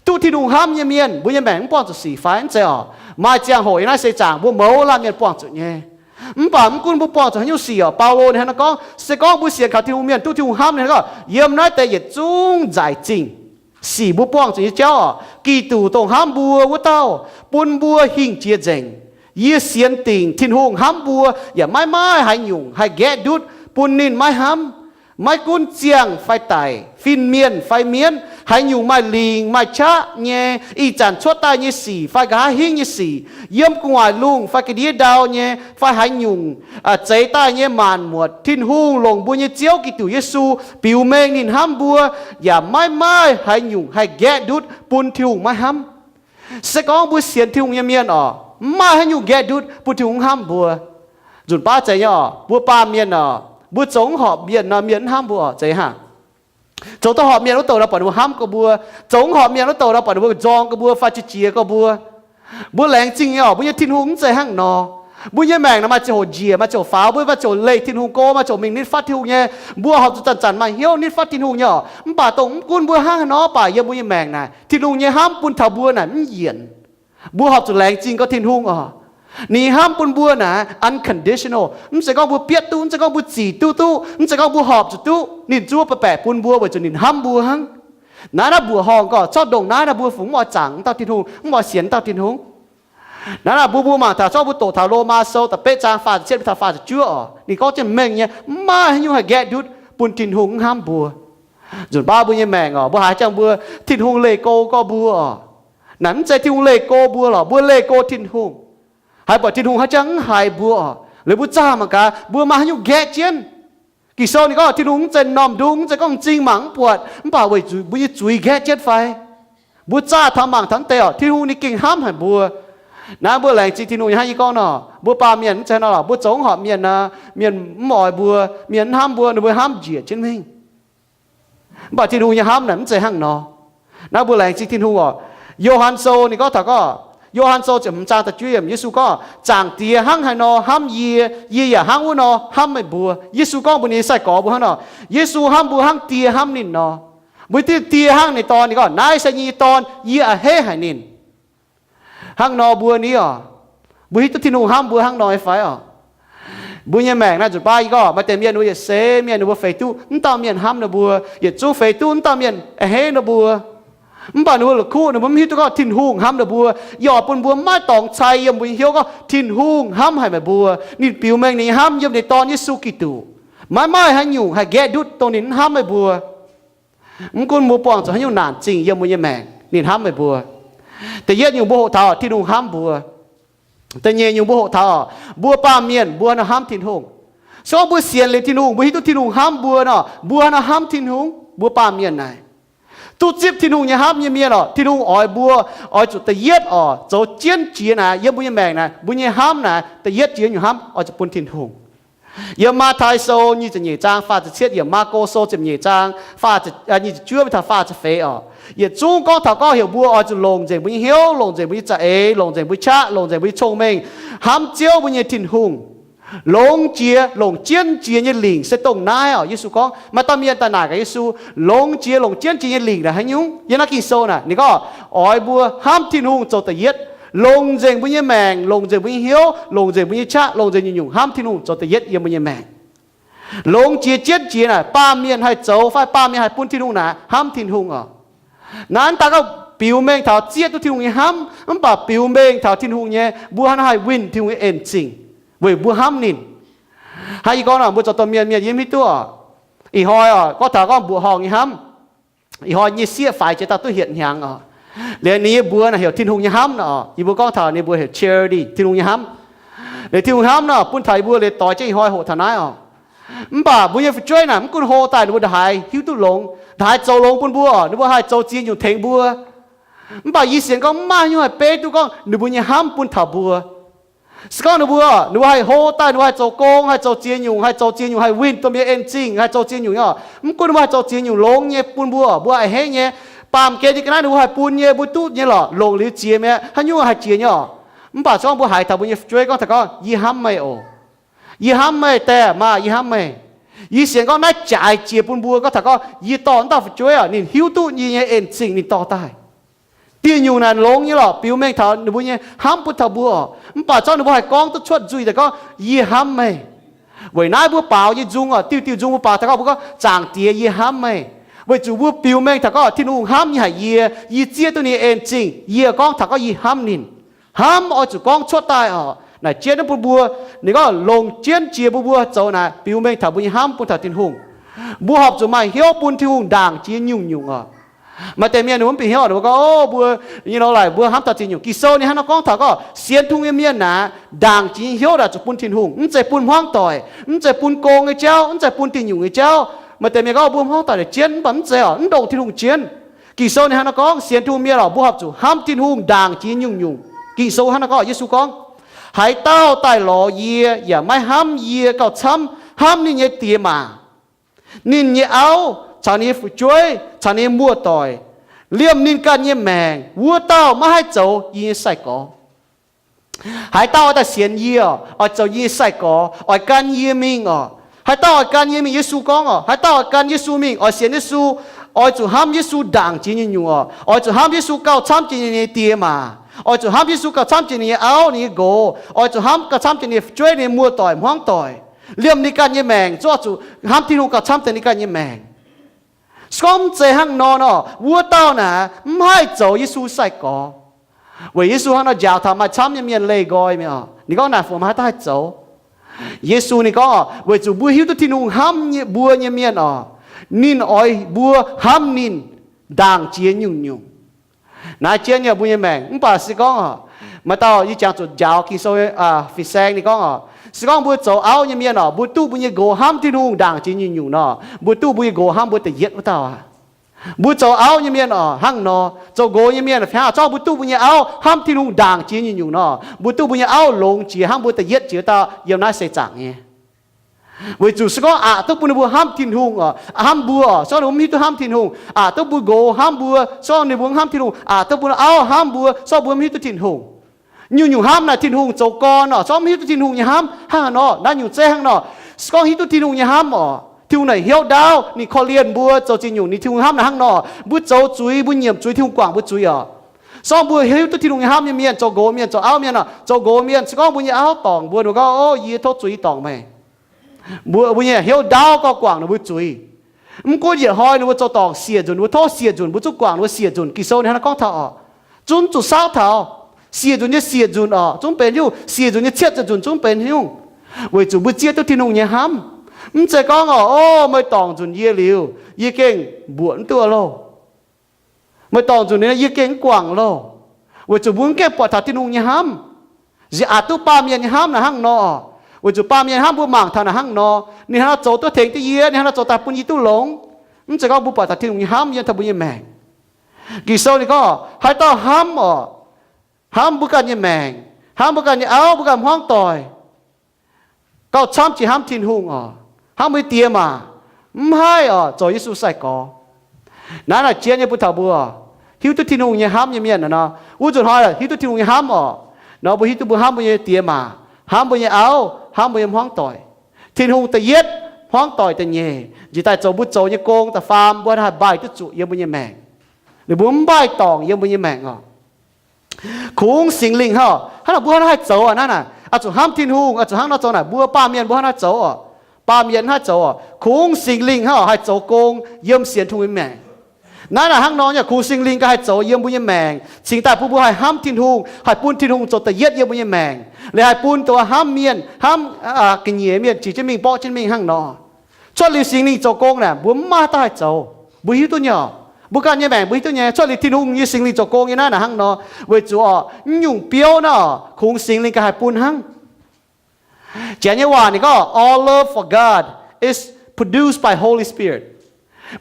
Duqv Tin-Hungh hnamv nyei mienh, mbuo nyei maengc mv buangh zuqc sic fai? Mv zeiz oc. Maaih ziangh hoc yiem naaiv seix zaangc mbuo mouz laanh mienh buangh zuqc nyei. Mv baac mv gunv mbuo buangh zuqc haaix nyungc sic oc, Baulo ninh hnangv nor gorngv, se gorngv mbuo sienx kaux Tin-Hungh mienh, duqv Tin-Hungh hnamv ninh gorngv, yiem naaiv deix yietc zungv nzaic zingh sic mbuo buangh zuqc nyei jauv oc, Giduc dongh hnamv mbuo wuov dauh bun mbuo hingh jiex nzengc. Yie sienx dingc Tin-Hungh hnamv mbuo yaac maiv maaih haaix nyungc haih nqaeqv ndutv bun ninh maiv hnamv. Maiv gunv ziangh fai daic, fin-mienh fai mienv, haaix nyungc maaih lingc maaih qaqv nyei, ih zanc cuotv daaih nyei sic fai nqa'haav hingv nyei sic, yiem gu'nguaaic lungh fai ga'ndiev ndau nyei, fai haaix nyungc zeix daaih nyei maanc muotc, Tin-Hungh longc mbuo nyei Ziouv Giduc Yesu biux mengh ninh hnamv mbuo, yaac maiv maaih haaix nyungc haih nqaeqv ndutv bun Tin-Hungh maiv hnamv. Se gorngv mbuo sienx Tin-Hungh nyei mienh oc, mv maaih haaix nyungc nqaeqv ndutv bun Tin-Hungh hnamv mbuo. Nzunc baav zeiz nyei oc, mbuo baamh mienh oc, mbuo zoux mv horpc mienh nor, mienh mv hnamv mbuo oc, zeiz hnangv. Zoux duqv horpc mienh wuov douh nor, buatc ninh mbuo hnamv gorx mbuo. Zoux mv horpc mienh wuov douh nor, buatc ninh mbuo nzorng gorx mbuo fai qiex jiez gorx mbuo. Mbuo laengz zingh nyei oc, mbuo nyei Tin-Hungh mv zeiz hnangv nor. Mbuo nyei maengc naaic maaih ziangh hoc njiec, maaih ziangh hoc faaux, mbuo maaih ziangh hoc leih Tin-Hungh go, maaih ziangh hoc mingh nitv fatv Tin-Hungh nyei. Mbuo horpc zuqc zanc-zanc maaih hnyouv nitv fatv Tin-Hungh nyei oc. Mv baac dongh mv gunv mbuo hnangv haaix nor baac, yiem mbuo nyei maengc naaic Tin-Hungh nyei hnamv bun taux mbuo naaic mv yienc. Mbuo horpc zuqc laengz zingh gorx Tin-Hungh oc. Ninh hnamv bun mbuo naaic unconditional. Mv zeiz gorngv mbuo bietv duqv, mv zeiz gorngv mbuo zic duqv duqv, mv zeiz gorngv mbuo horpc zuqc duqv. Ninh zuov baeqc baeqc bun mbuo weic zuqc ninh hnamv mbuo hnangv. Naaiv naaiv mbuoqc horngh gorx, zorqv ndongc naaiv naaiv mbuo fungc mv oix zaangc dauh Tin-Hungh, mv oix sienx dauh Tin-Hungh. Naaiv naaiv mbuo, mbuo mangc taux, zorqv mbuo doqc taux Lomaa Sou da'betv zaang faah ziepc cietv mingh taux faah ziepc juov oc. Ninh gorngv jienv mengh nyei, mv maaih haaix nyungc haih nqaeqv ndutv bun Tin-Hungh mv hnamv mbuo. Nzunc baav mbuo nyei maengc oc, mbuo haiz jangx mbuo Tin-Hungh leih go gorx mbuo oc. Naaic mv zeiz Tin-Hungh leih go mbuo lorqc, mbuo leih go Tin-Hungh. Haiz buatc Tin-Hungh haaix jangx mv haiz mbuo oc. Liuz mbuo zaah mangc gaax, mbuo maaih haaix nyungc nqaeqv jienv. Ging-Sou ninh gorngv Tin-Hungh mv zeiz m'normh ndung, mv zeiz gorngv m'zing mangc mv buatc, mv baac weic zuqc mbuo nyei zuiz nqaeqv jienv fai. Mbuo zaah taux mangc taux mv deix oc, Tin-Hungh ninh gengh hnamv haic mbuo. Naaiv mbuo laengz zingh Tin-Hungh nyei hnangv yie gorngv nor, mbuo baamh mienh mv zeiz nor lorqc, mbuo zoux mv horpc mienh nor, mienh mv oix mbuo, mienh mv hnamv mbuo, ninh mbuo hnamv njiec jienv mingh. Mv baac Tin-Hungh nyei hnamv naaic mv zeiz hnangv nor. Naaiv mbuo laengz zingh Tin-Hungh oc. Yo^han Sou ninh gorngv taux gorngv, Yo^han Sou ziepc hmz zaang da'juov yiemc, Yesu gorngv, Zaangc Diex hnangv haaix nor hnamv yie, yie yaac hnangv wuov nor hnamv meih mbuo. Yesu gorngv mbuox ninh nyei sai-gorx mbuo hnangv nor, Yesu hnamv mbuo hnangv Die hnamv ninh nor. Mbuo diev, Die hnangv ninh Dorn, ninh gorngv, Naaiv se yie nyei Dorn, yie a'hneiv haic ninh. Hnangv nor mbuo ni oc, mbuo hiuv duqv Tin-Hungh hnamv mbuo hnangv nor nyei fai oc? Mbuo nyei maengc naaiv nzunc baav yie gorngv maaih deix mienh ninh mbuo yietc seix mienh ninh mbuo feix duqv, mv dauh mienh hnamv ninh mbuo, yietc zungv feix duqv, mv dauh mienh a'hneiv ninh mbuo. Mv baac ninh mbuo la'kuqv ninh mbuo mv hiuv duqv gorngv Tin-Hungh hnamv ninh mbuo. Yie oix bun mbuo maiv dorngx cai yiem mbuo nyei hnyouv gorngv Tin-Hungh hnamv haic meih mbuo. Ninh biux mengh ninh nyei hnamv yiem ninh Dorn Yesu Giduc. Maiv maaih haaix nyungc haih nqaeqv ndutv dongh ninh mv hnamv meih mbuo. Mv gunv mbuo buangh zuqc haaix nyungc naanc zingh yiem mbuo nyei maengc, ninh hnamv meih mbuo. Da'yietv nyungc mbuo hoqc taux Tin-Hungh hnamv mbuo. Da'nyeic nyungc mbuo hoqc taux mbuo baamh mienh mbuo haaix nor hnamv Tin-Hungh. Se gorngv mbuo sienx liuz Tin-Hungh, mbuo hiuv duqv Tin-Hungh hnamv mbuo nor, mbuo haaix nor hnamv Tin-Hungh? Mbuo baamh mienh naaic, duqv zipv Tin-Hungh nyei hnamv nyei mienh oc, Tin-Hungh oix mbuo, oix zuqc da'yietv oc, zoux jienv jiex naaic yiem mbuo nyei maengc naaic, mbuo nyei hnamv naaic, da'yietv jiex nyungc hnamv oix zuqc bun Tin-Hungh. Yiem Matv^taai Sou nyic ziepc nyeic zaang faah ziepc cietv, yiem Maako Sou ziepc nyeic zaang faah, nyic ziepc juov mingh taux faah ziepc feix oc, yietc zungv gorngv taux gorngv heuc mbuo oix zuqc longc nzengc mbuo nyei hnyouv, longc nzengc mbuo nyei za'eix, longc nzengc mbuo nyei qaqv, longc nzengc mbuo nyei cong-mengh hnamv Ziouv mbuo nyei Tin-Hungh. Longx jiex, longc jienv jiex nyei lingc se dongh naaiv oc. Yesu gorngv, maaih dauh mienh daaih naaic gaax Yesu, longx jiex, longc jienv jiex nyei lingc naaic haaix nyungc? Yiem naaiv Ging-Sou naaic ninh gorngv oix mbuo hnamv Tin-Hungh zoux da'yietv, longc nzengc mbuo nyei maengc, longc nzengc mbuo nyei hnyouv, longc nzengc mbuo nyei qaqv, longc nzengc nyungc-nyungc hnamv Tin-Hungh zoux da'yietv yiem mbuo nyei maengc. Longx jiex jienv jiex naaic baamh mienh haih zoux fai baamh mienh haih bun Tin-Hungh naaic hnamv Tin-Hungh oc. Naaiv daaih gauh biux mengh taux zieqv duqv Tin-Hungh nyei hnamv, mv baac biux mengh taux Tin-Hungh nyei, mbuo haaix nor haih winh Tin-Hungh nyei en-zingc weic mbuo hnamv ninh. Hnangv yie gorngv nor, mbuo zoux domh mienh, mienh yiem hiuv duqv oc. Ih hnoi oc, gorngv taux gorngv mbuoqc horngh nyei hnamv, ih hnoi nyei sieqv faix jiex dauh duqv hietc hnyangx oc. Liuz ninh nyei mbuox naaic heuc Tin-Hungh nyei hnamv nor oc. Yie mbuo gorngv taux ninh mbuox heuc charity, Tin-Hungh nyei hnamv. Liuz Tin-Hungh hnamv nor bun taux yie mbuo liuz doix jienv ih hnoi hoqc taux naaiv oc. Mv baac mbuo nyei fu'jueiv naaic mv gunv hlo daaih ninh mbuo ndongc haaix hiuv duqv longx, ndongc haaix zoux longx bun mbuo oc, ninh mbuo haih zoux ziex nyungc tengx mbuo. Mv baac yie sienx gorngv mv maaih haaix nyungc haih beiv duqv gorngv ninh mbuo nyei hnamv bun taux mbuo. Se gorngv ninh mbuo, ninh mbuo haih hlo daaih, ninh mbuo haih zoux gong, haih zoux ziex nyungc, haih zoux ziex nyungc, haih winh domh mienh en-zingh, haih zoux ziex nyungc oc, mv gunv ninh mbuo haih zoux ziex nyungc longx nyei bun mbuo, mbuo a'hneiv nyei, baamh gen nyei ga'naaiv ninh mbuo haih bun nyei, mbuo duqv nyei lorqc, longc liuz jiex mi'aqv, haaix nyungc haih jiex nyei oc. Mv baac se gorngv mbuo haiz taux mbuo nyei fu'jueiv gorngv taux gorngv, yie hnamv meih oc, yie hnamv meih daeh maah, yie hnamv meih. Yie sienx gorngv naaiv jaaix jiex bun mbuo gorngv taux gorngv yie dorh wuov dauh fu'jueiv oc, ninh hiuv duqv yie nyei en-zingh ninh dorh daaih. Dieh nyungc naaic longx nyei lorqc, biux mengh taux ninh mbuo nyei hnamv bun taux mbuo oc. Mv baac zorqv ninh mbuo haih gorngv duqv cuotv nzuih daaih gorngv, yie hnamv meih. Weic naaiv mbuo baaux nyei nzung oc, diuh diuh nzung mbuo baaux taux gorngv, mbuo gorngv, Zaangc Diex, yie hnamv meih. Weic zuqc mbuo biux mengh taux gorngv Tin-Hungh hnamv nyei haic yie, yie zieqv duqv ninh nyei en-zingh, yie gorngv taux gorngv yie hnamv ninh. Hnamv oix zuqc gorngv cuotv daaih oc. Naaic jienv naaiv bun mbuo, ninh gorngv longc jienv jiex bun mbuo zoux naaic biux mengh taux mbuo nyei hnamv bun taux Tin-Hungh. Mbuo horpc zuqc maaih hnyouv bun Tin-Hungh ndaangc jiex nyungc-nyungc oc. Maaih deix mienh ninh mbuo mv bieqc hnyouv, ninh mbuo gorngv, Ov, mbuo nyei lorqc, mbuo hnamv taux ziex nyungc. Ging-Sou ninh hnangv nor gorngv taux gorngv sienx Tin-Hungh nyei mienh naaic, ndaangc jiex nyei hnyouv oix zuqc bun Tin-Hungh, mv zeiz bun hmuangv doic, mv zeiz bun gong nyei jauv, mv zeiz bun diuh nyungc nyei jauv. Maaih deix mienh gorngv mbuo hnamv doic jienv, mv baac mv zeiz oc, mv ndongc Tin-Hungh jienv. Ging-Sou ninh hnangv nor gorngv sienx Tin-Hungh mienh oc, mbuo horpc zuqc hnamv Tin-Hungh ndaangc jiex nyungc-nyungc. Ging-Sou hnangv nor gorngv, Yesu gorngv, Haaix dauh daaih lorz yie yaac maiv hnamv yie gauh camv hnamv ninh nyei diex maac, ninh nyei auv caux ninh nyei fu'jueiv caux ninh nyei muoz-doic, liemh ninh ganh nyei maengc, wuov dauh maiv haih zoux yie nyei sai-gorx. Haaix dauh oix daaih sienx yie oc, oix zoux yie nyei sai-gorx, oix gan yie mingh oc. Haaix dauh oix gan yie mingh, Yesu gorngv oc, haaix dauh oix gan Yesu mingh, oix sienx Yesu, oix zuqc hnamv Yesu ndaangc jiex nyungc-nyungc oc. Oix zuqc hnamv Yesu gauh camv jiex ninh nyei diex maac. Oix zuqc hnamv Yesu gauh camv jiex ninh nyei auv, ninh nyei nqox. Oix zuqc hnamv gauh camv jiex ninh nyei fu'jueiv, ninh nyei muoz-doic hmuangv doic. Liemh ninh ganh nyei maengc, zuqc hnamv Tin-Hungh gauh camv deix ninh ganh nyei maengc. Se gorngv mv zeiz hnangv nor nor, wuov dauh naaic mv haih zoux Yesu sai-gorx. Weic Yesu hnangv nor njaaux taux maaih camv nyei mienh leih nqoi mingh oc. Ninh gorngv naaic fungc maaih haaix dauh haih zoux? Yesu ninh gorngv oc, weic zuqc mbuo hiuv duqv Tin-Hungh hnamv mbuo nyei mienh oc, ninh oix mbuo hnamv ninh ndaangc jiex nyungc-nyungc. Naaiv jienv nyei mbuo nyei maengc, mv baac se gorngv oc, maaih dauh yie jangx zuqc njaaux Ging-Sou, Fin-Saeng ninh gorngv oc, se gorngv mbuo zoux auv nyei mienh oc, mbuo duqv mbuo nyei nqox hnamv Tin-Hungh ndaangc jiex nyungc-nyungc nor, mbuo duqv mbuo nyei nqox hnamv mbuo da'yietv wuov dauh aqv. Mbuo zoux auv nyei mienh oc, hnangv nor, zoux nqox nyei mienh fih hnangv, zorqv mbuo duqv mbuo nyei auv hnamv Tin-Hungh ndaangc jiex nyungc-nyungc nor, mbuo duqv mbuo nyei auv longx jiex hnangv mbuo da'yietv jiex wuov dauh yiem naaiv seix zaangc nyei. Weic zuqc se gorngv aqc duqv bun ninh mbuo hnamv Tin-Hungh oc, hnamv mbuo oc, se gorngv ninh mbuo mv hiuv duqv hnamv Tin-Hungh, aqc duqv bun nqox hnamv mbuo, se gorngv ninh mbuo mv hnamv Tin-Hungh, aqc duqv bun auv hnamv mbuo, se gorngv mbuo mv hiuv duqv Tin-Hungh. Nyungc-nyungc hnamv naaic Tin-Hungh zoux gorn oc, se gorngv mv hiuv duqv Tin-Hungh nyei hnamv hnangv haaix nor, naaiv nyungc zeiv hnangv nor. Se gorngv hiuv duqv Tin-Hungh nyei hnamv oc, Tin-Hungh naaic hnyouv ndaauv, ninh korv-lienh mbuo zoux ziex nyungc, ninh Tin-Hungh hnamv naaic hnangv nor, mbuo zoux zuiz, mbuo nyiemc zuiz, Tin-Hungh guangc mbuo zuiz oc. Se gorngv mbuo hiuv duqv Tin-Hungh nyei hnamv nyei mienh, zoux nqox mienh, zoux auv mienh oc, zoux nqox mienh, se gorngv mbuo nyei auv dorngc mbuo, ninh gorngv, Ov, yie tov zuiz dorngc meih. Mbuo, mbuo nyei hnyouv ndaauv gauh guangc ninh mbuo zuiz. Mv gunv yietc hnoi ninh mbuo zoux dorngc siec nzunc, ninh mbuo tov siec nzunc, mbuo zungv guangc ninh mbuo siec nzunc. Ging-Sou ninh hnangv naaiv gorngv taux oc, zungv zuqc saauv taux. Siec nzunc nyei siec nzunc oc, zungv benx nyungc, siec nzunc nyei cietv ziepc nzunc zungv benx nyungc. Weic zuqc mbuo zieqv duqv Tin-Hungh nyei hnamv. Mv zeiz gorngv oc, Ov, meih dorngc nzunc yie liuz, yie gengh mbuoqc mv duqv loh. Meih dorngc nzunc liuz, yie gengh mv guangc loh. Weic zuqc mbuo mv gaengh buatc taux Tin-Hungh nyei hnamv. Nziex aqc duqv baamh mienh nyei hnamv naaic hnangv nor. Weic zuqc baamh mienh hnamv mbuo mangc taux naaic hnangv nor, ninh hnangv nor zoux duqv tengx duqv yie, ninh hnangv nor zoux daaih bun yie duqv longx. Mv zeiz gorngv mbuo buatc taux Tin-Hungh nyei hnamv yiem taux mbuo nyei maengc. Ging-Sou ninh gorngv haaix dauh hnamv oc, hnamv mbuo ganh nyei maengc, hnamv mbuo ganh nyei auv, mbuo ganh hmuangv doic, gauh camv jiex hnamv Tin-Hungh oc, hnamv mbuo nyei diex maac, mv haih oc zoux Yesu sai-gorx. Naaiv naaic jien nyei bun taux mbuo hiuv duqv Tin-Hungh nyei hnamv nyei mienh nor, wuov nzunc hnoi hiuv duqv Tin-Hungh nyei hnamv oc, nor mbuo hiuv duqv mbuo hnamv mbuo nyei diex maac, hnamv mbuo nyei auv, hnamv mbuo nyei hmuangv doic. Tin-Hungh da'yietv, hmuangv doic da'nyeic, njiec daaih zoux mbuo zoux nyei gong da'faam mbuo haih mbaih duqv zuqc yiem mbuo nyei maengc. Ninh mbuo mv mbaih dorngc yiem mbuo nyei maengc oc. Kungx Singx Lingh hnangv, hnangv naaic mbuo hnangv haih zoux aqv. Naaiv naaic oix zuqc hnamv Tin-Hungh, oix zuqc hnangv nor zoux naaic, mbuo baamh mienh mbuo hnangv naaiv zoux oc. Baamh mienh hnangv zoux oc. Kungx Singx Lingh hnangv haih zoux gong yiem sienx Tin-Hungh nyei maengc. Naaiv naaic hnangv nor nyei, kungx Singx Lingh ganh haih zoux yiem mbuo nyei maengc, cingx daaih bun mbuo haih hnamv Tin-Hungh, haih bun Tin-Hungh zoux da'yietv yiem mbuo nyei maengc, liuz haih bun dongh hnamv mienh, hnamv ga'nyiec mienh qiex jienv mingh, mborqv jienv mingh hnangv nor. Cuotv liuz Singx Lingh zoux gong naaic, mbuo mv maaih dauh haih zoux. Mbuo hiuv duqv nyei oc. Mbuo ganh nyei maengc mbuo hiuv duqv nyei. Cuotv liuz Tin-Hungh nyei Singx Lingh zoux gong nyei naaiv naaic hnangv nor, weic zuqc oc, naaiv nyungc biouv naaiv oc, kungx Singx Lingh ganh haih bun hnangv. Janx nyei waac ninh gorngv, all love for God is produced by Holy Spirit.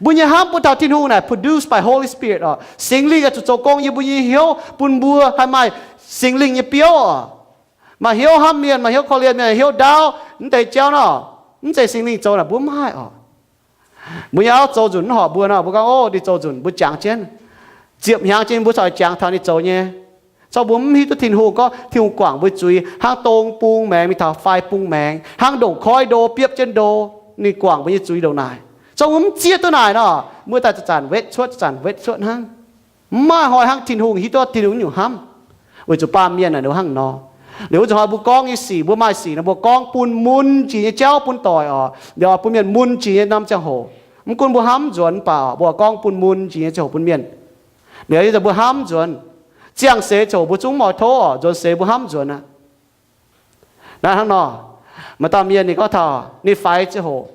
Mbuo nyei hnamv bun taux Tin-Hungh naaic produced by Holy Spirit oc. Singx Lingh oix zuqc zoux gong yiem mbuo nyei hnyouv, bun mbuo haih maaih Singx Lingh nyei biouv oc. Maaih hnyouv hnamv mienh, maaih hnyouv korv-lienh mienh, hnyouv ndaauv, mv deix jauv nor, mv zeiz Singx Lingh zoux naaic mbuo mv haih oc. Mbuo nyei auv zoux nzunc mv horpc mbuo nor, mbuo gorngv, ov, ninh zoux nzunc, mbuo jangx jienv. Ziepc hnyangx jienv mbuo corc jangx taux ninh zoux nyei. Corc mbuo mv hiuv duqv Tin-Hungh gorngv Tin-Hungh guangc mbuo zuiz hnangv dong bung maengx mingh taux fai bung maengx, hnangv ndongc koiv ndo biopv jienv ndo, ninh guangc mbuo nyei zuiz ndongc naaic. Corc mbuo mv zieqv duqv naaic nor, mbuo daaih zanc-zanc wetv cuotv, zanc-zanc wetv cuotv hnangv. Mv maaih hnoi hnangv Tin-Hungh hiuv duqv Tin-Hungh nyungc hnamv. Weic zuqc baamh mienh naaic ninh hnangv nor. Liuz wuov nzunc hnoi mbuo gorngv nyei sic, mbuo maaih sic nor mbuo gorngv bun mun jiex nyei jauv bun doic oc. Liuz bun mienh mun jiex nyei norm ziangh hoc. Mv gunv mbuo hnamv nzuonx mv baac mbuo gorngv bun mun jiex nyei ziangh hoc bun mienh. Liuz mbuo hnamv nzuonx, ziangh seix ziouc mbuo zungv moix tov oc, nzuonx seix mbuo hnamv nzuonx aqv. Naaiv hnangv nor, maaih dauh mienh ninh gorngv taux ninh faix ziangh hoc,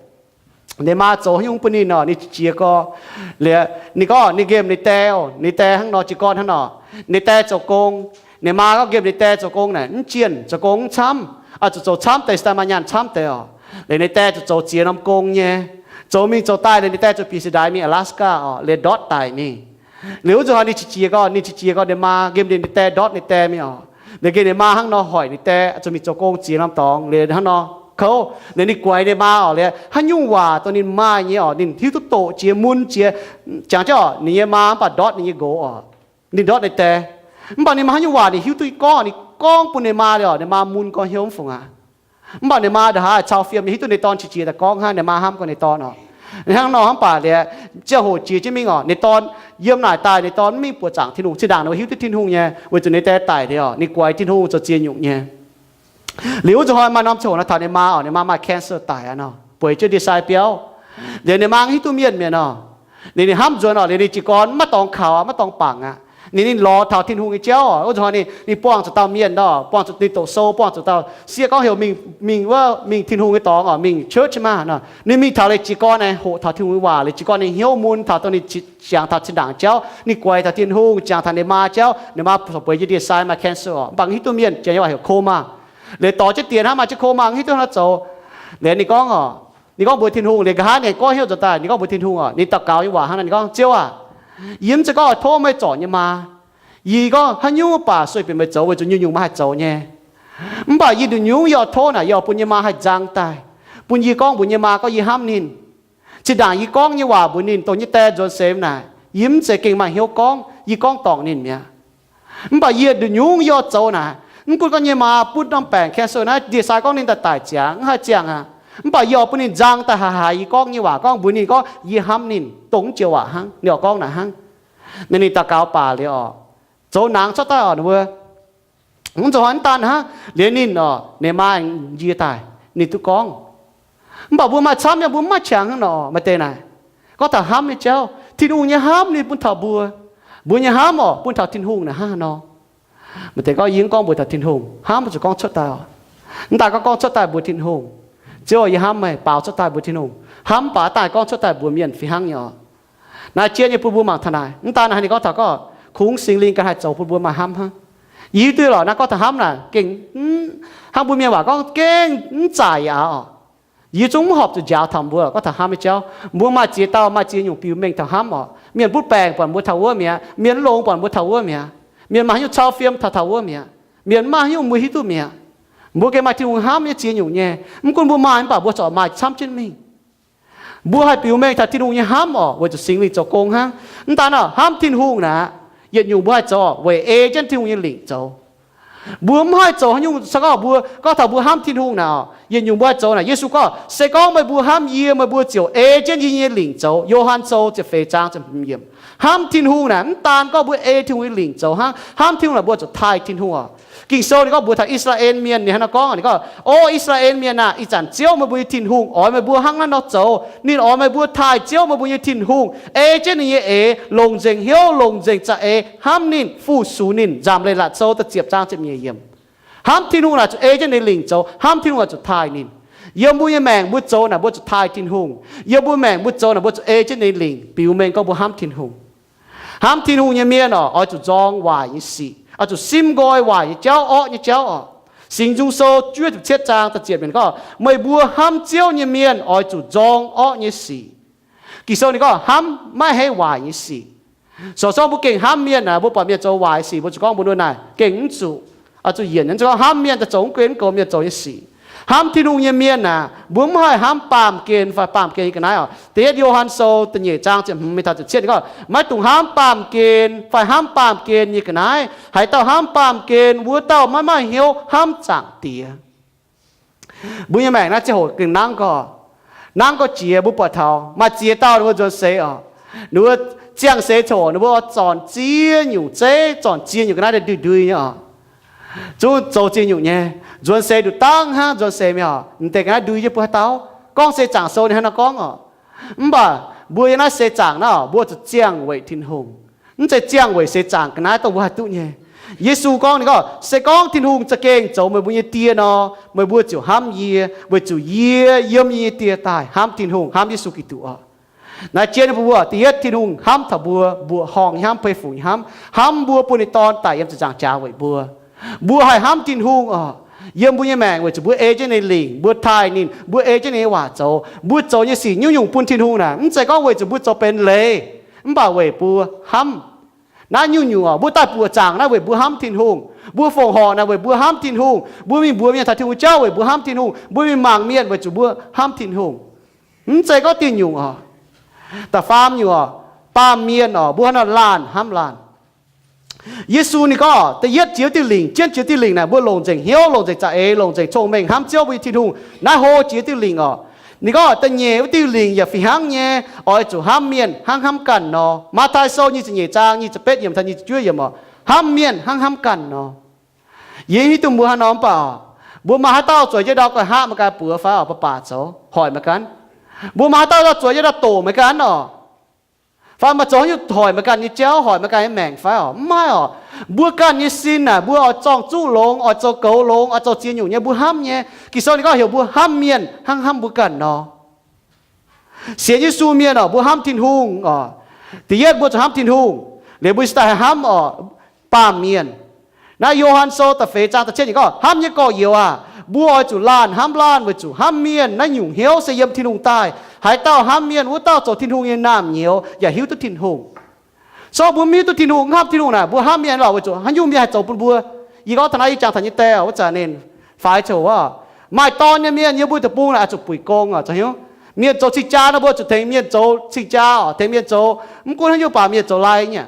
ninh maa zoux haaix nyungc bun ninh nor, ninh jiex gorn. Liuz ninh gorngv ninh nqemh ninh die oc, ninh die hnangv nor, jiez gorn hnangv nor, ninh die zoux gong. Ninh maa gorngv nqemh ninh die zoux gong naaic mv jienh, zoux gong mv camv, oix zuqc zoux camv deix, se daaih maaih nyaanh camv deix oc. Liuz ninh die zuqc zoux ziex norm gong nyei, zoux mingh zoux daaih liuz ninh die zuqc bieqc se daaih mingh Alaska oc, liuz ndortv daic mingh. Liuz wuov nzunc hnoi ninh qiex jiez gorn, ninh qiex jiez gorn ninh maa nqemh ninh die ndortv ninh die mingh oc. Liuz gengh ninh maa hnangv nor hoic ninh die zuqc mingh zoux gong ziex norm dorngx liuz hnangv nor kouv. Liuz ninh guaix ninh maa oc, liuz haaix nyungc waac dongh ninh maaih nyei oc, ninh hiuv duqv doqc jiex mun jiex. Jangx jienv oc, ninh nyei maa mv baac ndortv ninh nyei nqox oc, ninh ndortv ninh die. Mv baac ninh maa haaix nyungc waac ninh hiuv duqv gorngv, ninh gorngv bun ninh maa liuz oc, ninh maa mun gorngv hnyouv mv fungc aqv. Mv baac ninh maa ndongc haaix cau fiem nyei, hiuv duqv ninh dorn qiex jiez daaih gorngv hnangv, ninh maa hnamv gorngv ninh dorn oc. Hnangv nor mv baac liuz, ziangh hoc jiex jienv mingh oc, ninh dorn yiem naaic daaih, ninh dorn mv mingh buoqc zaangc Tin-Hungh. Zinh ndaangc ninh mbuo hiuv duqv Tin-Hungh nyei, weic zuqc ninh die daic liuz oc, ninh guaix Tin-Hungh zoux ziex nyungc nyei. Liuz wuov nzunc hnoi maaih norm ziangh hoc nor taux ninh maa oc, ninh maa maaih cancer daic aqv nor, bueix jienv ndie-sai biauv. Liuz ninh maa hiuv duqv mienh mi'aqv nor, ninh, ninh hnamv nzuonx oc, liuz ninh jiez gorn maiv dorngx kaux aqv, maiv dorngx bangc aqv. Ninh, ninh lorz taux Tin-Hungh nyei jauv oc. Wuov nzunc hnoi ninh, ninh buangh zuqc dauh mienh nor, buangh zuqc ninh doqc sou, buangh zuqc dauh sieqv gorngv heuc mingh, mingh wuov, mingh Tin-Hungh nyei dorngx oc, mingh church maah nor. Ninh mingh taux liuz jiez gorn naaic hoqc taux Tin-Hungh nyei waac, liuz jiez gorn ninh hnyouv mun taux dongh ninh jangx taux zinh ndaangc jauv, ninh guaix taux Tin-Hungh, jangx taux ninh maa jauv, ninh maa corc bueix jienv ndie-sai maaih cancer oc, mv baac mv hiuv duqv mienh, janx nyei waac heuc coma. Liuz dorh jienv dieh hnangv, maaih jienv coma, mv hiuv duqv hnangv nor zoux. Liuz ninh gorngv oc, ninh gorngv mbuox Tin-Hungh, liuz nqa'haav ninh goiv hnyouv nzuonx daaih, ninh gorngv mbuox Tin-Hungh oc, ninh daux gaux nyei waac hnangv nor, ninh gorngv, Ziouv aac, yie mv zeiz gorngv oix tov meih zorc nyei maa. Yie gorngv haaix nyungc baac sueih bieqc meih zoux, weic zuqc nyungc-nyungc maiv haih zoux nyei. Mv baac yie nduqc nyungc yie oix tov naaic, yie oix bun yie maa haih nzang daaih, bun yie gorngv mbuox yie maa gorngv yie hnamv ninh. Zinh ndaangc yie gorngv nyei waac mbuox ninh, dongh yie die nzuonx seix naaic, yie mv zeiz gengh maaih hnyouv gorngv, yie gorngv dorngc ninh mi'aqv. Mv baac yie nduqc nyungc yie oix zoux naaic, mv gunv gorngv yie maa butv norm baengc cancer naaiv, ndie-sai gorngv ninh daaih daic ziangx, mv haih ziangh aqv. Mv baac yie oix bun ninh nzang daaih haaix haaix yie gorngv nyei waac, gorngv mbuox ninh gorngv yie hnamv ninh, dongh mv joux waac hnangv, ninh oix gorngv naaic hnangv. Ninh, ninh daux gaux baac liuz oc, zoux nangx cuotv daaih oc, ninh mbuo. Mv zoux hnoi mv daan hnangv, liuz ninh oc, ninh maa njie daaih, ninh duqv gorngv. Mv baac mbuo maaih camv nyei, mbuo mv maaih qangx hnangv nor, maaih deix naaic, gorngv taux hnamv nyei jauv, Tin-Hungh nyei hnamv ninh bun taux mbuo. Mbuo nyei hnamv oc, bun taux Tin-Hungh naaic hnangv haaix nor. Maaih deix gorngv, yie mv gorngv mbuox taux Tin-Hungh, hnamv zuqc gorngv cuotv daaih oc. Mv daan gorngv, gorngv cuotv daaih mbuox Tin-Hungh. Ziouv, yie hnamv meih, baaux cuotv daaih mbuox Tin-Hungh. Hnamv mv baac daaih gorngv cuotv daaih mbuox mienh fih hnangv nyei oc. Naaiv jien nyei bun mbuo mangc taux naaic. Mv daan naaic ninh gorngv taux gorngv, kungx Singx Lingh ganh haih zoux bun mbuo maaih hnamv hnangv. Yie hiuv duqv lorqc, naaiv gorngv taux hnamv naaic gengh, hnangv mbuo mienh waac gorngv gengh mv zaic aqv oc. Yie zungv mv horpc zuqc njaaux taux mbuo gorngv taux hnamv nyei jauv. Mbuo maaih ziex dauh, maaih ziex nyungc biux mengh taux hnamv oc. Mienh butv baengc buatc mbuo taux wuov mi'aqv. Mienh mv longx buatc mbuo taux wuov mi'aqv. Mienh maaih haaix nyungc cau fiem taux taux wuov mi'aqv. Mienh mv maaih haaix nyungc mbuo hiuv duqv mi'aqv. Mbuo gengh maaih Tin-Hungh hnamv nyei ziex nyungc nyei. Mv gunv mbuo maaih mv baac mbuo corc maaih camv jienv mingh. Mbuo haih biux mengh taux Tin-Hungh nyei hnamv oc, weic zuqc Singx Lingh zoux gong hnangv. Mv daan oc, hnamv Tin-Hungh naaic, yietc nyungc mbuo haih zoux weic ei jienv Tin-Hungh nyei lingc zoux. Mbuo mv haih zoux haaix nyungc. Se gorngv mbuo gorngv taux mbuo hnamv Tin-Hungh naaic oc, yietc nyungc mbuo haih zoux naaic, Yesu gorngv, se gorngv meih mbuo hnamv yie, meih mbuo ziouc ei jienv yie nyei lingc zoux. Yo^han Sou ziepc feix zaang ziepc hmz yiemc. Hnamv Tin-Hungh naaic mv daan gorngv mbuo ei Tin-Hungh nyei lingc zoux hnangv. Hnamv Tin-Hungh naaic mbuo zuqc taaih Tin-Hungh oc. Ging-Sou ninh gorngv mbuox taux I^saa^laa^en Mienh, ninh hnangv nor gorngv, ninh gorngv, O I^saa^laa^en Mienh aah! Ih zanc Ziouv meih mbuo nyei Tin-Hungh oix meih mbuo hnangv naaiv nor zoux. Ninh oix meih mbuo taaih Ziouv meih mbuo nyei Tin-Hungh, ei jienv ninh nyei eix, longc nzengc hnyouv, longc nzengc za'eix hnamv ninh, fu-sux ninh. Nzamc Leiz Latc Sou da'ziepc zaang ziepc nyeic yiemc. Hnamv Tin-Hungh naaic zuqc ei jienv ninh lingc zoux. Hnamv Tin-Hungh naaic zuqc taaih ninh. Yiem mbuo nyei maengc mbuo zoux naaic mbuo zuqc taaih Tin-Hungh. Yiem mbuo maengc mbuo zoux naaic mbuo zuqc ei jienv ninh lingc, biux mengh gorngv mbuo hnamv Tin-Hungh. Hnamv Tin-Hungh nyei mienh oc, oix zuqc nzorng waaic nyei sic, oix zuqc simv nqoi waaic nyei jauv, orqv nyei jauv oc. Singx Nzung Sou juov ziepc cietv zaang da'ziepc yiemc gorngv, meih mbuo hnamv Ziouv nyei mienh oix zuqc nzorng orqv nyei sic. Ging-Sou ninh gorngv hnamv maiv heiv waaic nyei sic. Sou zorngv mbuo gengh hnamv mienh aah, mbuo buatc mienh zoux waaic sic, mbuo zuqc gorngv mbuo nduov naaic gengh mv zuqc, oix zuqc yienc. Zuqc gorngv hnamv mienh daaih zoux mv gunv mv goux mienh zoux nyei sic. Hnamv Tin-Hungh nyei mienh aah, mbuo mv haih hnamv baamh gen fai baamh gen nyei ga'naaiv oc. Da'yietv Yo^han Sou da'nyeic zaang ziepc hmz mingh taux ziepc cietv ninh gorngv, maiv dungx hnamv baamh gen fai hnamv baamh gen nyei ga'naaiv. Haaix dauh hnamv baamh gen, wuov dauh maiv maaih hnyouv hnamv Zaangc Diex. Mbuo nyei maengc naaiv ziangh hoc gengh nangv gorx, nangv gorx jiex. Mbuo buatc taux maaih ziex dauh ninh mbuo nzuonx seix oc, ninh mbuo ziangh seix coc ninh mbuo oix zornc ziex nyungc zeiv, zornc ziex nyungc ga'naaiv ndui-ndui nyei oc. Zungv zoux ziex nyungc nyei. Nzuonx seix nduqc dangv hnangv, nzuonx seix mi'aqv oc, m'deix ga'naaiv ndui jienv buo haaix dauh. Gorngv seix zaangc sou ninh hnangv nor gorngv oc. Mv baac mbuo yiem naaiv seix zaangc naaiv oc, mbuo zuqc ziangh weic Tin-Hungh. Mv zeiz ziangh weic seix zaangc ga'naaiv dongh mbuo haih duqv nyei. Yesu gorngv, ninh gorngv, se gorngv Tin-Hungh za'gengh zoux meih mbuo nyei Die nor, meih mbuo ziouc hnamv yie, weic zuqc yie yiem yie nyei Die daaih. Hnamv Tin-Hungh, hnamv Yesu Giduc oc. Naaiv jienv mbuo, da'yietv Tin-Hungh hnamv taux mbuo, mbuoqc horngh nyei hnamv, pei fungc nyei hnamv, hnamv mbuo bun ninh Dorn daic yiem ziepc nzaangc jaax weic mbuo. Mbuo haih hnamv Tin-Hungh oc, yiem mbuo nyei maengc weic zuqc mbuo ei jienv ninh lingc, mbuo taaih ninh, mbuo ei jienv ninh nyei waac zoux. Mbuo zoux nyei sic nyungc-nyungc bun Tin-Hungh naaic, mv zeiz gorngv weic zuqc mbuo zoux benx leiz, mv baac weic mbuo hnamv. Naaiv nyungc-nyungc oc, mbuo daaih buoqc zaangc naaiv weic mbuo hnamv Tin-Hungh. Mbuo fongc horc naaic weic mbuo hnamv Tin-Hungh. Mbuo mingh mbuox mienh taux Tin-Hungh jauv weic mbuo hnamv Tin-Hungh. Mbuo mingh mangc mienh weic zuqc mbuo hnamv Tin-Hungh. Mv zeiz gorngv diuh nyungc oc. Da'faam nyungc oc, baamh mienh oc, mbuo hnangv nor laanh hnamv laanh. Yesu ninh gorngv, da'yietv jiex diuh lingc, jienv jiex diuh lingc naaic, mbuo longc nzengc hnyouv, longc nzengc za'eix, longc nzengc cong-mengh hnamv Ziouv mbuo nyei Tin-Hungh. Naaiv hlo jiex diuh lingc oc. Ninh gorngv, da'nyeic wuov diuh lingc yaac fih hnangv nyei, oix zuqc hnamv mienh hnangv hnamv ganh nor. Matv^taai Sou nyic ziepc nyeic zaang nyic ziepc betv yiemc taux nyic ziepc juov yiemc oc, hnamv mienh hnangv hnamv ganh nor. Yie hiuv duqv mbuo hnangv nor mv baac oc, mbuo maaih haaix dauh zueiz jienv ndau gu'nguaaz hngaqv meih ganh buoz fai oc, baac baac zoux hoic meih ganh? Mbuo maaih haaix dauh zueiz jienv ndau doqc meih ganh oc, fai maaih zoux haaix nyungc hoic meih ganh nyei jauv, hoic meih ganh nyei maengc fai oc? Mv maaih oc. Mbuo ganh nyei sin naaic, mbuo oix zorng-zuqv longx, oix zoux goux longx, oix zoux ziex nyungc nyei mbuo hnamv nyei. Ging-Sou ninh gorngv heuc mbuo hnamv mienh hnangv hnamv mbuo ganh nor. Sienx Yesu mienh oc, mbuo hnamv Tin-Hungh oc. Da'yietv mbuo zuqc hnamv Tin-Hungh, liuz mbuo se daaih haih hnamv oc baamh mienh. Naaiv Yo^han Sou da'feix zaang da'cietv nyeic gorngv, hnamv nyei gorx-youz aah, mbuo oix zuqc laanh hnamv laanh weic zuqc hnamv mienh naaiv nyungc hnyouv se yiem Tin-Hungh daaih. Haaix dauh hnamv mienh, wuov dauh zoux Tin-Hungh nyei naamh nyouz yaac hiuv duqv Tin-Hungh. Zorqv mbuo mv hiuv duqv Tin-Hungh, mv hnamv Tin-Hungh naaic, mbuo hnamv mienh lorqc weic zuqc haaix nyungc mienh haih zoux bun mbuo? Yie gorngv taux naaiv yie jangx taux nyei die oc, wuov zanc ninh faix coc wuov, maaih dorn nyei mienh yiem mbuo deic-bung naaic oix zuqc buic gong oc, zoux hnyouv. Mienh zoux cing-jaa nor mbuo zuqc tengx mienh zoux cing-jaa oc, tengx mienh zoux mv gunv haaix nyungc baac mienh zoux lai nyei.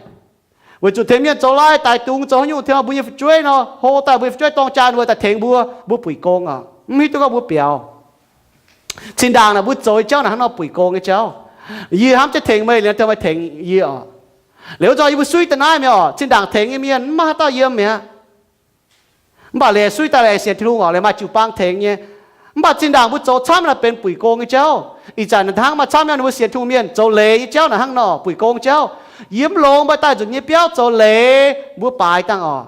Weic zuqc tengx mienh zoux lai, daix dungz, zoux haaix nyungc tengx mbuo nyei fu'jueiv nor, hlo daaih mbuo nyei fu'jueiv dorng jaa mbuo daaih tengx mbuo, mbuo buic gong oc. Mv hiuv duqv gorngv mbuo biaux. Zinh ndaangc naaic mbuo zoux nyei jauv naaic hnangv nor buic gong nyei jauv. Yie hnamv jienv tengx meih liuz, meih tengx yie oc. Liuz wuov zanc yie mbuo suiv daaih naaiv mi'aqv oc, zinh ndaangc tengx nyei mienh mv maaih haaix dauh yiem mi'aqv. Mv baac leiz suiv daaih leiz sienx Tin-Hungh oc, leiz maaih jiu-baang tengx nyei. Mv baac zinh ndaangc mbuo zoux camv naaic benx buic gong nyei jauv. Ih zanc hnangv maaih camv nyei ninh mbuo sienx Tin-Hungh mienh zoux leiz nyei jauv naaic hnangv nor buic gong nyei jauv. Yie mv longx mbuo daaih nzunc nyei biauv zoux leiz mbuo baaix dangh oc.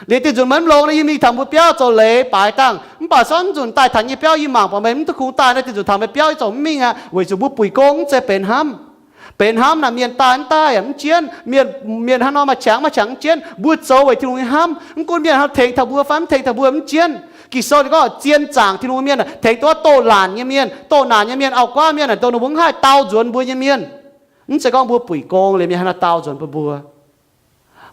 Liuz diuh nzunc meih mv longx nor, yie mingh taux mbuo biauv zoux leiz baaix dangh. Mv baac sortv nzunc daaih taux nyei biauv yie mangc buatc meih mv duqv kungx daaih nor, diuh nzunc taux meih biauv yie ziouc mv mingh aqv, weic zuqc mbuo buic gong mv zeiz benx hnamv. Benx hnamv naaic mienh daaih mv daaih yaac mv jienv, mienh, mienh hnangv nor maaih qangx maiv qangx mv jienv, mbuo zoux weic Tin-Hungh nyei hnamv. Mv gunv mienh hnamv tengx taux mbuo fai mv tengx taux mbuo mv jienv. Ging-Sou ninh gorngv zien zaangc Tin-Hungh nyei mienh tengx duqv doh naanc nyei mienh. Doh naanc nyei mienh, auv-guaav mienh naaic, dongh ninh mbuo mv haih dau nzuonx mbuo nyei mienh. Mv zeiz gorngv mbuo buic gong liuz mienh hnangv naaiv dau nzuonx bun mbuo.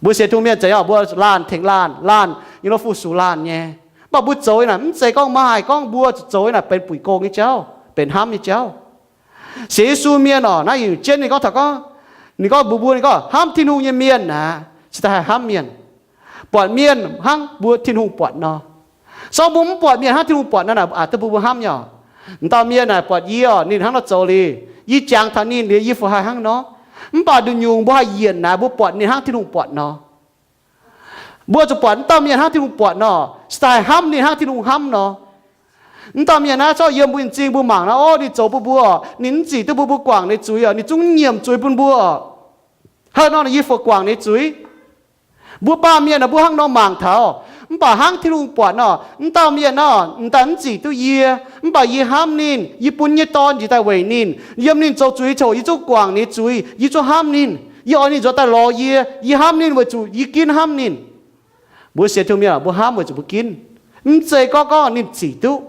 Mbuo sienx Tin-Hungh mienh zeiz oc, mbuo laanh tengx laanh, laanh nyei lo fu-sux laanh nyei. Mv baac mbuo zoux naaic mv zeiz gorngv maaih gorngv mbuo zoux naaic benx buic gong nyei jauv, benx hnamv nyei jauv. Sienx Yesu mienh oc, naaiv yietc jienv ninh gorngv taux gorngv, ninh gorngv mbuox mbuo, ninh gorngv hnamv Tin-Hungh nyei mienh naaic se daaih haih hnamv mienh, buatc mienh hnangv mbuo Tin-Hungh buatc nor. Se gorngv mbuo mv buatc mienh hnangv Tin-Hungh buatc nor naaic, aqc duqv mbuo mbuo hnamv nyei oc. M'dauh mienh naaic buatc yie oc, ninh hnangv nor zoux liuz, yie jangx taux ninh liuz, yie fungc haih hnangv nor. Mv baac nduqc nyungc mbuo haih yienc naaic mbuo buatc ninh hnangv Tin-Hungh buatc nor. Mbuo zuqc buatc m'dauh mienh hnangv Tin-Hungh buatc nor, se daaih hnamv ninh hnangv Tin-Hungh hnamv nor. M'dauh mienh naaiv corc yiem mbuo nyei m'zing, mbuo mangc naaiv, o, ninh zoux bun mbuo oc, ninh mv zic duqv mbuo, mbuo guangc ninh zuiz oc, ninh zungv nyiemc zuiz bun mbuo oc. Hnangv nor yie fungc guangc ninh zuiz. Mbuo baamh mienh naaic mbuo hnangv nor mangc taux, mv baac hnangv Tin-Hungh buatc nor, m'dauh mienh nor m'daaih mv zic duqv yie, mv baac yie hnamv ninh, yie bun nyei Dorn njiec daaih weic ninh. Yiem ninh zoux zuiz ziouc yie zungv guangc ninh zuiz, yie zungv hnamv ninh. Yie oix ninh nzuonx daaih lorz yie, yie hnamv ninh weic zuqc yie ginv hnamv ninh. Mbuo sienx Tin-Hungh mienh mbuo hnamv weic zuqc mbuo ginv, mv zeiz gorngv gorngv ninh zic duqv.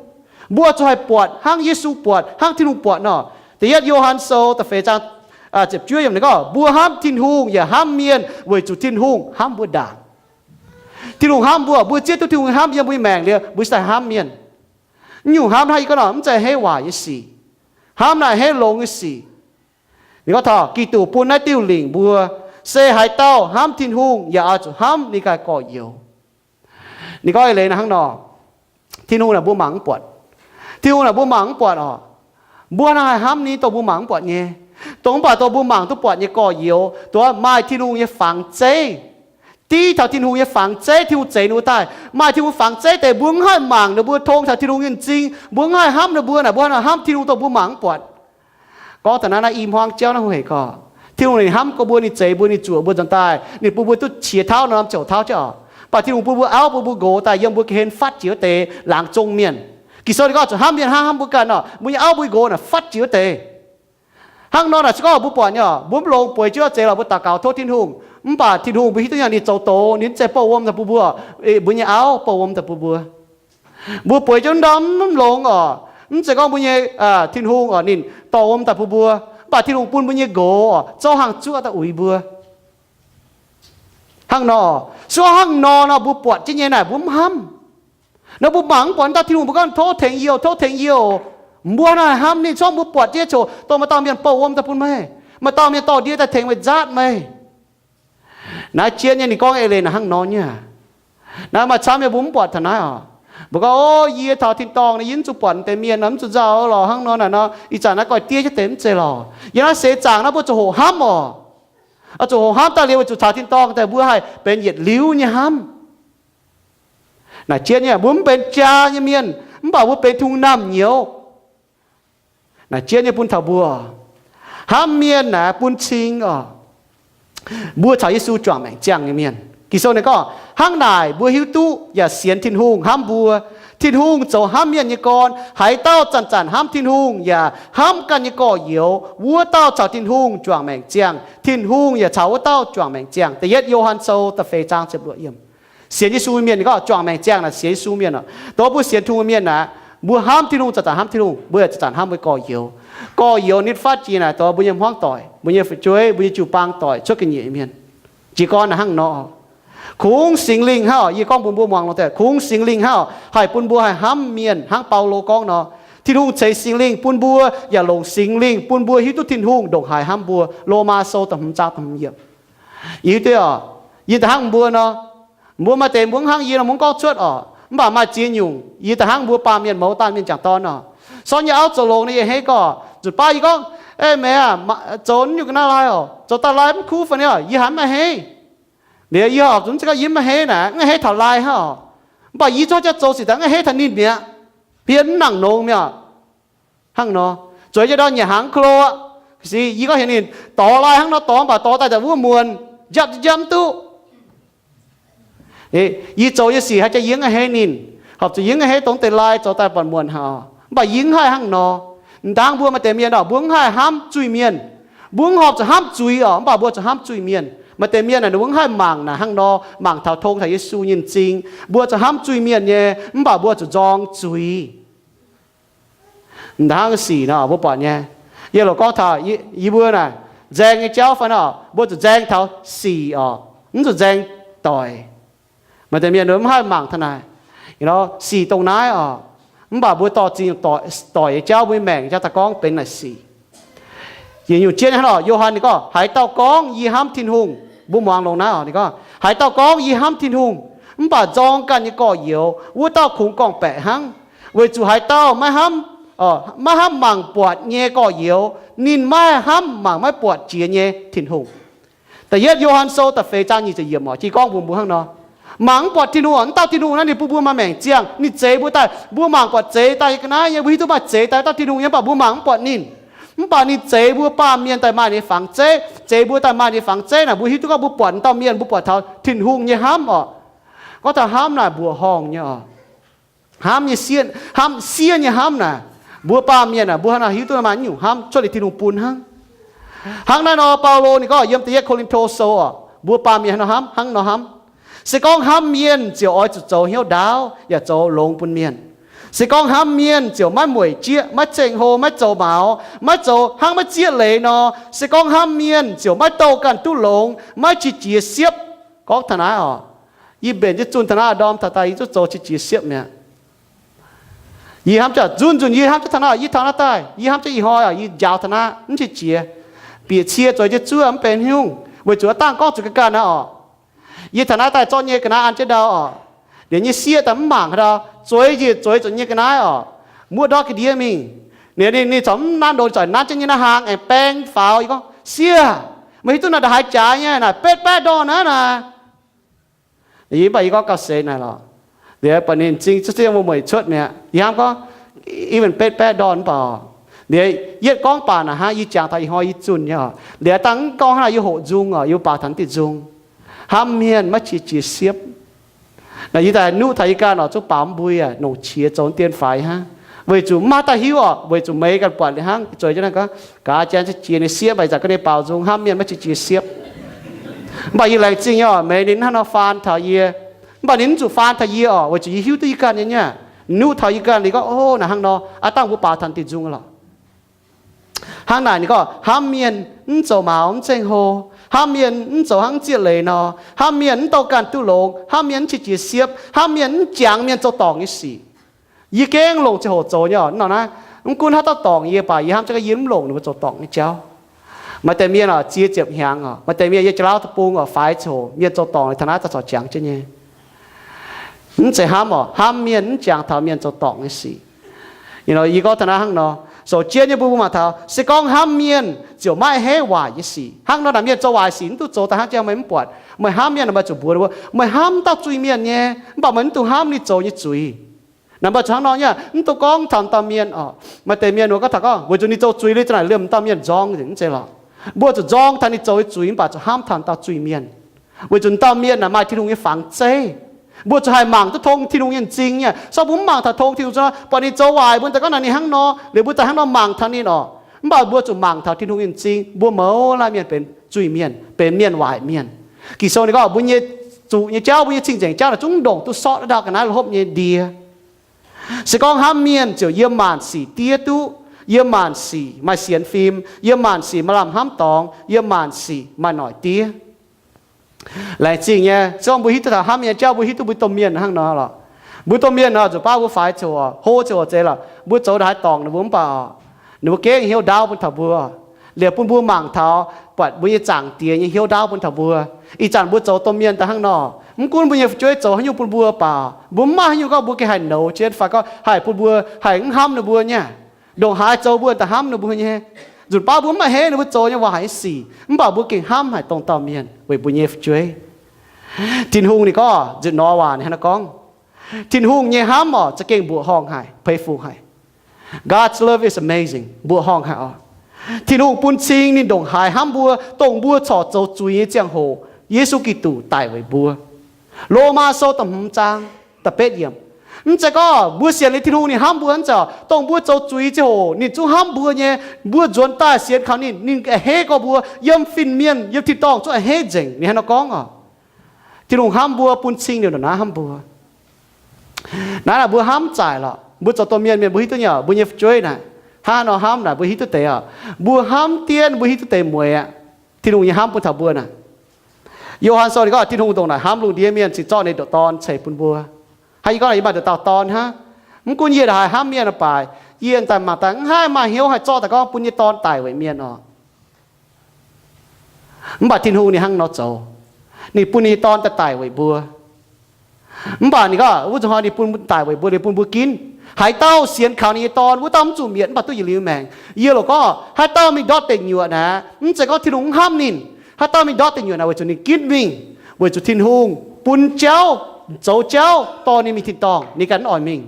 Mbuo zuqc haih buatc hnangv Yesu buatc, hnangv Tin-Hungh buatc nor. Da'yietv Yo^han Sou da'feix zaang ziepc juov yiemc ninh gorngv, mbuo hnamv Tin-Hungh yaac hnamv mienh weic zuqc Tin-Hungh hnamv mbuo ndaangc. Tin-Hungh hnamv mbuo, mbuo zieqv duqv Tin-Hungh hnamv yiem mbuo nyei maengc liuz, mbuo cingx daaih hnamv mienh. Nyungc hnamv hnangv yie gorngv nor, mv zeiz heiv waac nyei sic. Hnamv naaic heiv longx nyei sic. Ninh gorngv taux Giduc bun naaiv diuh lingc mbuo, se haaix dauh hnamv Tin-Hungh yaac oix zuqc hnamv ninh ganh gorx-youz. Ninh gorngv eix leiz naaic hnangv nor, Tin-Hungh naaic mbuo mangc mv buatc. Tin-Hungh naaic mbuo mangc mv buatc oc. Mbuo naaic haih hnamv ninh dongh mbuo mangc mv buatc nyei. Dongh mv baac dongh mbuo mangc duqv buatc nyei gorx-youz, dongh maaih Tin-Hungh nyei fangx zeiv. Div taux Tin-Hungh nyei fangx zeiv, Tin-Hungh zeix ninh mbuo daaih. Maaih Tin-Hungh fangx zeiv deix, mbuo mv haih mangc ninh mbuo, tong taux Tin-Hungh nyei m'zing, mbuo mv haih hnamv ninh mbuo naaic, mbuo hnangv nor hnamv Tin-Hungh dongh mbuo mangc mv buatc. Gorngv taux naaiv, naaiv i hmuangv jauv naaiv hungh hec gorx, Tin-Hungh ninh hnamv gorngv mbuo, ninh zeix mbuo, ninh zuoqc mbuo nzuonx daaih, ninh bun mbuo duqv qiex tauv norm ziouc tauv jienv oc. Mv baac Tin-Hungh bun mbuo auv bun mbuo nqox daaih yiem mbuo ga'hlen fatv jiex wuov deix laangz zong mienh. Ging-Sou ninh gorngv zuqc hnamv mienh hnangv hnamv mbuo ganh nor, mbuo nyei auv mbuo nqox naaic fatv jiex wuov deix. Hnangv nor naaic se gorngv mbuo buatc nyei oc, mbuo mv longx bueix jienv zeix lorz mbuo daux gaux tov Tin-Hungh. Mv baac Tin-Hungh mbuo hiuv duqv nyei ninh zoux doz, ninh mv zeiz bouh wuom daaih bun mbuo, mbuo nyei auv bouh wuom daaih bun mbuo. Mbuo bueix jienv ndorm mv longx oc, mv zeiz gorngv mbuo nyei Tin-Hungh oc ninh dorh wuom daaih bun mbuo, mv baac Tin-Hungh bun mbuo nyei nqox oc zouv hangh zuoqv daaih uix mbuo. Hnangv nor, se gorngv hnangv nor nor mbuo buatc jienv nyei naaic mbuo mv hnamv. Nor mbuo mangc mv buatc dauh Tin-Hungh mbuo gorngv tov tengx yie oc, tov tengx yie oc. Mbuo naaic hnamv ninh, se gorngv mbuo buatc jienv coc dongh maaih dauh mienh bouh wuom daaih bun meih, maaih dauh mienh dorh ndie daaih tengx meih nzaatv meih. Naaiv jienv nyei ninh gorngv eix leiz naaic hnangv nor nyei. Naaiv maaih camv nyei mbuo mv buatc taux naaiv oc. Mbuo gorngv, o, yie taux tin-dorngh nor yie mv zuqc buatc deix mienh nor, mv zuqc nzauh lorqc, hnangv nor naaic nor, ih zanc naaiv goiv diev jienv deix mv zeiz lorqc. Yiem naaiv seix zaangc naaiv mbuo zuqc hoqc hnamv oc. Zuqc hoqc hnamv daaih liuz weic zuqc taux tin-dorngh daaih mbuo haih benx yietc liuz nyei hnamv. Naaic jienv nyei mbuo mv benx jaa nyei mienh, mv baac mbuo benx Tin-Hungh naamh nyouz. Naaic jienv nyei bun taux mbuo, hnamv mienh naaic bun cing oc. Mbuo caux Yesu juangc maengc ziangh nyei mienh. Ging-Sou ninh gorngv, hnangv naaic mbuo hiuv duqv yaac sienx Tin-Hungh hnamv mbuo. Tin-Hungh zoux hnamv mienh nyei gorn. Haaix dauh zanc-zanc hnamv Tin-Hungh yaac hnamv ganh nyei gorx-youz, wuov dauh caux Tin-Hungh juangc maengc ziangh. Tin-Hungh yaac caux wuov dauh juangc maengc ziangh. Da'yietv Yo^han Sou da'feix zaang ziepc luoqc yiemc. Sienx Yesu mienh ninh gorngv juangc maengc ziangh naaic sienx Yesu mienh oc. Dongh mbuo sienx Tin-Hungh mienh naaic, mbuo hnamv Tin-Hungh zanc-zanc hnamv Tin-Hungh, mbuo yaac zanc-zanc hnamv mbuo nyei gorx-youz. Gorx-youz ninh fatv jiex naaic dongh mbuo nyei hmuangv doic, mbuo nyei fu'jueiv, mbuo nyei jiu-baang doic, cuotv ga'nyiec nyei mienh. Jiez gorn naaic hnangv nor, kungx Singx Lingh hnangv oc. Yie gorngv mbuox mbuo muangx longx deix, kungx Singx Lingh hnangv oc, haih bun mbuo haih hnamv mienh hnangv Baulo gorngv nor. Tin-Hungh ceix Singx Lingh bun mbuo, yaac longc Singx Lingh bun mbuo hiuv duqv Tin-Hungh ndongc haaix hnamv mbuo. Lomaa Sou da'hmz zaang da'hmz yiemc. Yie hiuv duqv oc, yie da'hnangv mbuo nor, mbuo maaih deix mbuo mv hnangv yie nor mv gorngv cuotv oc, mv baac maaih ziex nyungc yie da'hnangv mbuo baamh mienh mouz daanh mienh jangc dorn oc. Sortv nyei auv zoux longx nor yie a'hneiv gorngv, zuqc baav yie gorngv, ei meih aah, zoux nyungc ga'naaiv lai oc, zoux daaih lai mv kuv fai ni oc, yie haiz mv a'hneiv. Liuz yie horpc zuqc mv zeiz gorngv yie mv a'hneiv naaic, mv a'hneiv taux lai hnangv oc. Mv baac yie zorqv jaav zoux sic daaih mv a'hneiv taux ninh mi'aqv. Hmien mv nangc nongx mi'aqv. Hnangv nor, zueiz jienv ndau nyanc hnaangx ko lo aqv. Se yie gorngv heuc ninh dorh lai hnangv nor dorh, mv baac dorh daaih daaih wuov muonc, njapv njapv mv duqv. Yie zoux nyei sic haaix jaax yie mv a'hneiv ninh, horpc zuqc yie mv a'hneiv dongh deix lai zoux daaih buatc muonc haic. Mv baac yie mv haih hnangv nor. M'dangv mbuo maaih deix mienh oc, mbuo mv haih hnamv zuiz-mienh. Mbuo mv horpc zuqc hnamv zuiz oc, mv baac mbuo zuqc hnamv zuiz-mienh. Maaih deix mienh naaic ninh mbuo mv haih mangc naaic hnangv nor, mangc taux tong taux Yesu nyei m'zing. Mbuo zuqc hnamv zuiz-mienh nyei, mv baac mbuo zuqc nzorng zuiz. Hnangv sic nor mbuo buatc nyei. Yie loc gorngv taux yie mbuo naaic nzaeng nyei jauv fai nor, mbuo zuqc nzaeng taux sic oc, mv zuqc nzaeng doic. Maaih deix mienh mv haih mangc taux naaic, sic dongh naaiv oc. Mv baac mbuo dorh zingh doic nyei jauv, mbuo nyei maengc jauv daaih gorngv benx naaic sic. Yietc nyungc jienv hnangv nor, Yo^han ninh gorngv, haaix dauh gorngv, Yie hnamv Tin-Hungh, mbuo muangx longx naaiv oc, ninh gorngv, haaix dauh gorngv, Yie hnamv Tin-Hungh, mv baac nzorng ganh nyei gorx-youz, wuov dauh kungx gorngv-baeqc hnangv. Weic zuqc haaix dauh maiv hnamv, maiv hnamv mangc buatc nyei gorx-youz, ninh maiv hnamv mangc maiv buatc jiex nyei Tin-Hungh. Da'yietv Yo^han Sou da'feix zaang nyic ziepc yiemc oc, jiex gorngv mbuox mbuo hnangv nor, mangc mv buatc Tin-Hungh oc. Wuov dauh Tin-Hungh naaiv ninh bun mbuo maaih maengc ziangh, ninh zeix mbuo daaih. Mbuo mangc buatc zeix daaih nyei ga'naaiv nyei, mbuo hiuv duqv maaih zeix daaih dauh Tin-Hungh nyei, mv baac mbuo mangc mv buatc ninh. Mv baac ninh zeix mbuo baamh mienh daaih maaih ninh nyei fangx zeiv, zeix mbuo daaih maaih ninh nyei fangx zeiv naaic, mbuo hiuv duqv gorngv mbuo buatc dauh mienh, mbuo buatc taux Tin-Hungh nyei hnamv oc. Gorngv taux hnamv naaic mbuoqc horngh nyei oc. Hnamv nyei sieqv, hnamv sieqv nyei hnamv naaic, mbuo baamh mienh aah, mbuo hnangv naaic hiuv duqv maaih nyungc hnamv cuotv liuz Tin-Hungh bun hnangv. Hnangv naaiv nor Baulo ninh gorngv yiem da'yietv Ko^lin^to Sou oc, mbuo baamh mienh hnangv nor hnamv, hnangv nor hnamv. Se gorngv hnamv mienh ziouc oix zuqc zoux hnyouv ndaauv yaac zoux longx bun mienh. Se gorngv hnamv mienh ziouc maiv mueic jieqv, maiv ceng-hlo, maiv zoux maux, maiv zoux hnangv maiv zieqv leiz nor. Se gorngv hnamv mienh ziouc maiv douh ganh duqv longx, maiv qiex jiez siepv. Gorngv taux naaiv oc, yie mbenc jienv zunh taux naaiv ndorm taux daaih yie zungv zoux qiex jiez siepv mi'aqv. Yie hnamv jienv nzunc nzunc yie hnamv jienv taux naaiv, yie taux naaiv daaih, yie hnamv jienv ih hnoi oc, yie njaaux taux naaiv mv qiex jiez. Bieqc cie zueiz jienv zuov mv benx haaix nyungc, weic zuqc aav dangh gorngv zuqc ga'ganh naaiv oc. Yie taux naaiv daaih zorqv nyei ga'naaiv an jienv ndau oc. Liuz nyei sieqv daaih mv mangc haaix ndau, zueiz njiec zueiz zuqc nyei ga'naaiv oc. Muoqv ndortv ga'ndiev mingh. Ninh, ninh corc mv nanv ndongc, ninh corc nanv jienv nyei naaiv hnaangx aengx baeng faaux. Yie gorngv, sieqv, meih hiuv duqv naaic ndongc haaix jaaix nyei naaic, betv baeqv ndorn naaiv naaic. Yie mv baac yie gorngv gauh seix naaic lorqc. Liuz buatc ninh m'zing zieqv mueic cuotv mi'aqv. Yie hnamv gorngv, even betv baeqv ndorn mv baac, liuz yietv gorngv baac naaic hnangv yie jangx taux ih hnoi yie zunh nyei oc. Liuz dangh mv gorngv hnangv naaic yie hoqc nzung oc, yie mbuo baaux taux naaiv diuh nzung. Hnamv mienh maiv qiex jiez siepv. Naaic yie daaih nuqv taux yie ganh oc, zungv baaux mv mbui aac, nongc qiex zoux dien faix hnangv. Weic zuqc mv maaih dauh hiuv oc, weic zuqc meih ganh buatc liuz hnangv, zueiz jienv naaiv gorngv, gaax janx za'gengh jiex ninh siepv, mv baac ih zanc gorngv ninh baaux nzung, hnamv mienh maiv qiex jiez siepv. Mv baac yie laengz zingh nyei oc, meih ninh hnangv nor faan taux yie. Mv baac ninh mv zuqc faan taux yie oc, weic zuqc yie hiuv duqv yie ganh nyei nyei. Nuqv taux yie ganh liuz gorngv, o, naaic hnangv nor, aav dangh mbuo baaux taux diuh nzung lorqc. Hnangv naaic ninh gorngv, hnamv mienh mv zoux maux mv ceng-hlo, hnamv mienh mv zoux hnangv zieqv leiz nor, hnamv mienh mv douh ganh duqv longx, hnamv mienh mv qiex jiez siepv, hnamv mienh mv jangx mienh zoux dorngc nyei sic. Yie gengh longc ziangh hoc zoux nyei oc, nor naaiv, mv gunv haaix dauh dorngc yie, mv baac yie hnamv jienv yie mv longc ninh mbuo zoux dorngc nyei jauv. Maaih deix mienh oc, ziex ziepc hnyangx oc, maaih deix mienh yie jaax-laauv deic-bung oc, faix ziangh hoc mienh zoux dorngc liuz taux naaiv daaih corc jangx jienv nyei. Mv zeiz hnamv oc, hnamv mienh mv jangx taux mienh zoux dorngc nyei sic. Yie gorngv taux naaiv hnangv nor, sou jienv nyei mbuo mbuo mangc taux, se gorngv hnamv mienh ziouc maiv a'hneiv waaic nyei sic. Hnangv nor naaic mienh zoux waaic sic mv duqv zoux daaih hnangv jangx meih mv buatc. Meih hnamv mienh, meih zuqc mbuox ninh mbuo, meih hnamv dauh zuiz-mienh nyei, mv baac meih mv dungx hnamv ninh zoux nyei zuiz. Naaic mbuo zuqc hnangv nor nyei, mv dungx gorngv taux dauh mienh oc. Maaih deix mienh wuov gorngv taux gorngv, weic zuqc ninh zoux zuiz liuz za'naaic liemh dauh mienh nzorng, mv zeiz lorqc. Mbuo zuqc nzorng taux ninh zoux nyei zuiz mv baac zuqc hnamv taux dauh zuiz-mienh. Weic zuqc dauh mienh naaic maaih Tin-Hungh nyei fangx zeiv. Mbuo zuqc haih mangc duqv tong Tin-Hungh nyei m'zing nyei. Se gorngv mbuo mv mangc taux tong Tin-Hungh, buatc ninh zoux waaic mbuo daaih gorngv naaic ninh hnangv nor, liuz mbuo daaih hnangv nor mangc taux ninh oc. Mv baac mbuo zuqc mangc taux Tin-Hungh nyei m'zing, mbuo mouz laanh mienh benx zuiz-mienh, benx mienh waaic mienh. Ging-Sou ninh gorngv mbuo nyei zuqc nyei jauv, mbuo nyei cing-nzengc jauv naaic zungv ndongc duqv sortv daaih ndau ga'naaiv lomh nyei ndie. Se gorngv hnamv mienh ziouc yiem maanc sic diev duqv, yiem maanc sic maaih sienx fim, yiem maanc sic maaih lamh hnamv dorngx, yiem maanc sic maaih noic diev. Laengz zingh nyei, se gorngv mbuo hiuv duqv taux hnamv mienh jauv, mbuo hiuv duqv mbuo domh mienh hnangv nor lorqc. Mbuo domh mienh nor zuqc baav mbuo faix ziangh hoc, hlo ziangh hoc zeiz lorqc, mbuo zoux ndongc haaix dorngc ninh mbuo mv baac, ninh mbuo gengh hnyouv ndaauv bun taux mbuo, liepc bun mbuo mangc taux, buatc mbuo nyei Zaangc Diex nyei hnyouv ndaauv bun taux mbuo. Ih zanc mbuo zoux domh mienh daaih hnangv nor, mv gunv mbuo nyei fu'jueiv zoux haaix nyungc bun mbuo baac, mbuo mv maaih haaix nyungc gorngv mbuo gengh haih nouz jienv fai gorngv haih bun mbuo haih mv hnamv ninh mbuo nyei. Ndongc haaix zoux mbuo daaih hnamv ninh mbuo nyei. Nzunc baav mbuo mv maaih haaix nyungc ninh mbuo zoux nyei waac nyei sic, mv baac mbuo gengh hnamv haic dongh dauh mienh weic mbuo nyei fu'jueiv. Tin-Hungh ninh gorngv, nzunc nor waac ninh hnangv naaiv gorngv, Tin-Hungh nyei hnamv oc, za'gengh mbuoqc horngh haic, pei fungc haic. God's love is amazing, mbuoqc horngh haic oc. Tin-Hungh bun cing ninh ndongc haaix hnamv mbuo, dongh mbuo corc zoux zuiz nyei ziangh hoc, Yesu Giduc daic weic mbuo. Lomaa Sou da'hmz zaang da'betv yiemc. Mv zeiz gorngv mbuo sienx liuz Tin-Hungh ninh hnamv mbuo, mv zeiz. Dongh mbuo zoux zuiz ziangh hoc ninh zungv hnamv mbuo nyei. Mbuo nzuonx daaih sienx kaux ninh, ninh a'hneiv gorx mbuo, yiem fin-mienh, yiem tin-dorngh zungv a'hneiv nzengc. Ninh hnangv nor gorngv oc. Tin-Hungh hnamv mbuo bun cing liuz ndongc naaiv hnamv mbuo. Naaiv naaic mbuo hnamv zaaic lorqc. Mbuo zoux domh mienh, mienh mbuo hiuv duqv nyei oc, mbuo nyei fu'jueiv naaic hnangv haaix nor hnamv naaic mbuo hiuv duqv deix oc. Mbuo hnamv dienv mbuo hiuv duqv deix mueiz aqv. Tin-Hungh nyei hnamv bun taux mbuo naaic. Yo^han Sou ninh gorngv Tin-Hungh ndongc naaic hnamv lungh ndiev mienh cingx zorqv ninh nduqc Dorn ceix bun mbuo. Hnangv yie gorngv yie maaih nduqc dauh dorn hnangv. Mv gunv yie haiz hnamv mienh baac yie daaih mangc daaih mv haih maaih hnyouv haih zorqv daaih gorngv bun yie nyei dorn daic weic mienh oc. Mv baac Tin-Hungh ninh hnangv nor zoux. Ninh bun ninh nyei dorn daaih daic weic mbuo. Mv baac ninh gorngv wuov zanc hnoi ninh bun daic weic mbuo, ninh bun mbuo ginv. Haaix dauh sienx kaux ninh nyei dorn, wuov dauh mv zuqc mietc mv baac duqv yietc liuz maengc. Yie loc gorngv haaix dauh mingh ndortv deic nyuoqc naaic, mv zeiz gorngv Tin-Hungh mv hnamv ninh. Haaix dauh mingh ndortv deic nyuoqc naaic weic zuqc ninh ginv mingh, weic zuqc Tin-Hungh bun jauv, zoux jauv dorh ninh mingh tin-dorngh, ninh ganh mv oix mingh.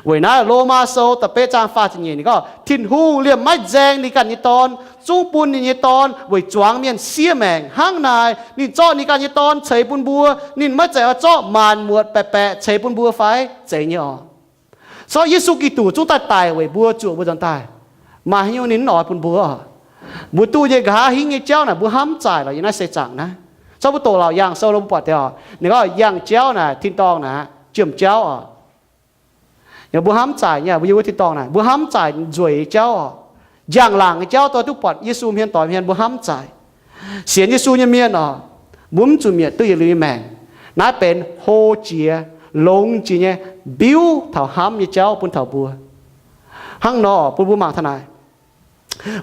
Weic naaiv Lomaa Sou da'betv zaang faah ziepc nyeic ninh gorngv Tin-Hungh liemh maiv nzaeng ninh ganh nyei Dorn, zungv bun ninh nyei Dorn weic zuangx mienh siev maengc. Hnangv naaic ninh zorqv ninh ganh nyei Dorn ceix bun mbuo, ninh maiv zeiz oix zorqv maanc muotc baeqc baeqc ceix bun mbuo fai? Zeiz nyei oc. Zorqv Yesu Giduc zungv daaih daic weic mbuo, zuoqc mbuo nzuonx daaih. Maaih haaix nyungc ninh mv oix bun mbuo oc. Mbuo duqv nyei nqa'haav hingv nyei jauv naaic mbuo hnamv zaaic lorqc yiem naaiv seix zaangc naaiv. Zorqv mbuo doqc Laauc Yaangh Sou nor mbuo buatc deix oc. Ninh gorngv yangh jauv naaic, tin-dorngh naaic, jiem jauv oc. Mbuo hnamv zaaic nyei, mbuo yiem wuov tin-dorngh naaic, mbuo hnamv zaaic nzueic nyei jauv oc. Njang-laangc nyei jauv dongh duqv buatc Yesu hmien doix hmien mbuo hnamv zaaic. Sienx Yesu nyei mienh oc, mbuo mv zuqc mietc duqv yietc liuz nyei maengc. Naaiv benx hlo jiex, longx jiex nyei mbiuv taux hnamv nyei jauv bun taux mbuo. Hnangv nor bun mbuo mangc taux naaic.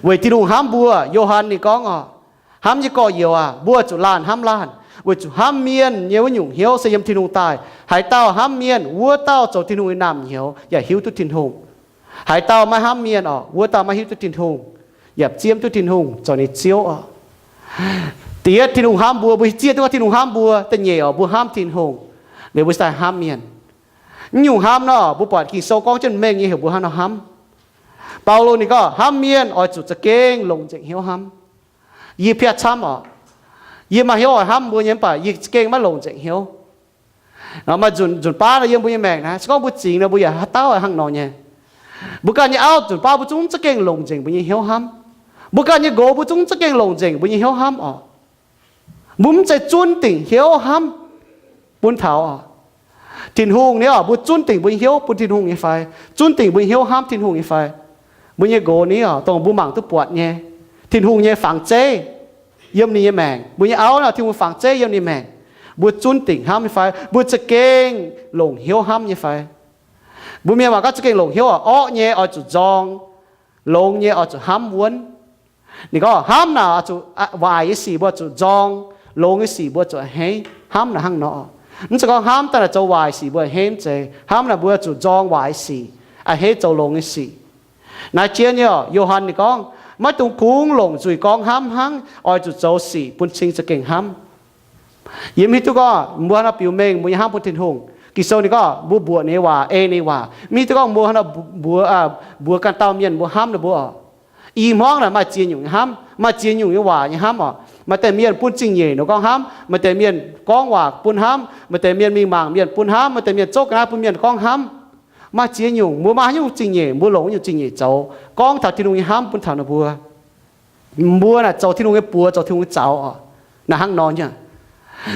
Weic Tin-Hungh hnamv mbuo, Yo^han ninh gorngv oc, hnamv nyei gorx-youz aah, mbuo zuqc laanh hnamv laanh, weic zuqc hnamv mienh nyei wuov nyungc hnyouv se yiem Tin-Hungh daaih. Haaix dauh hnamv mienh, wuov dauh zoux Tin-Hungh nyei naamh nyouz yaac hiuv duqv Tin-Hungh. Haaix dauh maiv hnamv mienh oc, wuov dauh maiv hiuv duqv Tin-Hungh, yaac ziemv duqv Tin-Hungh zoux ninh Ziouv oc. Diex Tin-Hungh hnamv mbuo, mbuo zieqv duqv gorngv Tin-Hungh hnamv mbuo, da'nyeic oc, mbuo hnamv Tin-Hungh liuz mbuo daaih hnamv mienh. Mv nyungc hnamv nor, mbuo buatc Ging-Sou gorngv jienv mengh nyei heuc mbuo hnangv nor hnamv. Baulo ninh gorngv hnamv mienh oix zuqc za'gengh longc nzengc hnyouv hnamv. Yie piatv camv oc. Yie maaih hnyouv oix hnamv mbuo nyei, mv baac yie za'gengh maiv longc nzengc hnyouv. Maaih nzunc, nzunc baav nor yiem mbuo nyei maengc naaiv, se gorngv mbuo zingx nor mbuo yaac haaix dauh hnangv nor nyei. Mbuo ganh nyei auv nzunc baav mbuo zungv mv za'gengh longc nzengc mbuo nyei hnyouv hnamv. Mbuo ganh nyei nqox mbuo zungv mv za'gengh longc nzengc mbuo nyei hnyouv hnamv oc. Mbuo mv zeiz zunv dingc hnyouv hnamv bun taux oc. Tin-Hungh ni oc, mbuo zunv dingc mbuo nyei hnyouv bun Tin-Hungh nyei fai? Zunv dingc mbuo nyei hnyouv hnamv Tin-Hungh nyei fai? Mbuo nyei nqox ni oc, dongh mbuo mangc duqv buatc nyei, Tin-Hungh nyei fangx zeiv yiem ninh nyei maengc. Mbuo nyei auv nor, Tin-Hungh fangx zeiv yiem ninh maengc. Mbuo zunv dingc hnamv nyei fai? Mbuo za'gengh longc hnyouv hnamv nyei fai? Mbuo mienh waac gorngv za'gengh longc hnyouv oc, orqv nyei oix zuqc nzorng, longx nyei oix zuqc hnamv wuonv. Ninh gorngv hnamv naaic oix zuqc, waaic nyei sic mbuo oix zuqc nzorng, longx nyei sic mbuo oix zuqc a'hneiv. Hnamv naaic hnangv nor. Mv zeiz gorngv hnamv daaih naaic zoux waaic sic mbuo a'hneiv, mv zeiz. Hnamv naaic mbuo oix zuqc nzorng waaic sic, a'hneiv zoux longx nyei sic. Naaiv jien nyei oc, Yo^han ninh gorngv, maiv dungx kungx longc nzuih gorngv hnamv hnangv, oix zuqc zoux sic bun cing za'gengh hnamv. Yie mv hiuv duqv gorngv mbuo hnangv nor biux mengh mbuo nyei hnamv bun Tin-Hungh. Ging-Sou ninh gorngv mbuo mbuoqc ninh nyei waac, ei ninh nyei waac. Mv hiuv duqv gorngv mbuo hnangv nor mbuox, mbuox ganh dauh mienh mbuo hnamv ninh mbuo oc. I hmuangv naaic maaih ziex nyungc nyei hnamv, maaih ziex nyungc nyei waac nyei hnamv oc. Maaih deix mienh bun zingh nyeic nor gorngv hnamv, maaih deix mienh gorngv waac bun hnamv, maaih deix mienh mingh mangc mienh bun hnamv, maaih deix mienh zouv ga'naaiv bun mienh gorngv hnamv. Maaih ziex nyungc, mbuo maaih haaix nyungc zingh nyeic, mbuo longc nyungc zingh nyeic zoux, gorngv taux Tin-Hungh nyei hnamv bun taux ninh mbuo. Mbuo naaic zoux Tin-Hungh nyei buoz, zoux Tin-Hungh nyei zaux oc. Naaic hnangv nor nyei.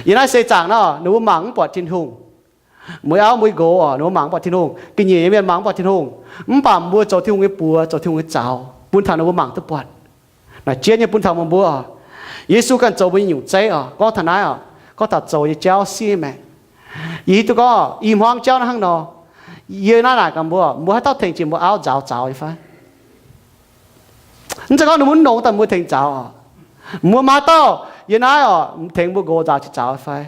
Yiem naaiv seix zaangc nor, ninh mbuo mangc mv buatc Tin-Hungh. Mbuo auv mbuo nqox oc, ninh mbuo mangc mv buatc Tin-Hungh. Ga'nyiec nyei mienh mangc mv buatc Tin-Hungh. Mv baac mbuo zoux Tin-Hungh nyei buoz, zoux Tin-Hungh nyei zaux, bun taux ninh mbuo mangc duqv buatc. Naaic jien nyei bun taux meih mbuo oc. Yesu ganh zoux mbuo nyei nyungc zeiv oc. Gorngv taux naaiv oc, gorngv taux zoux nyei jauv siev maengc. Yie hiuv duqv gorngv i hmuangv jauv naaiv hnangv nor. Yie naaiv naaic gaax mbuo, mbuo haaix dauh tengx jiex mbuo auv nzaaux zaux nyei fai? Mv zeiz gorngv ninh mbuo mv nongx daaih mbuo tengx zaux oc. Mbuo maaih haaix dauh yie naaiv oc tengx mbuo nqox nzaaux jiex zaux nyei fai?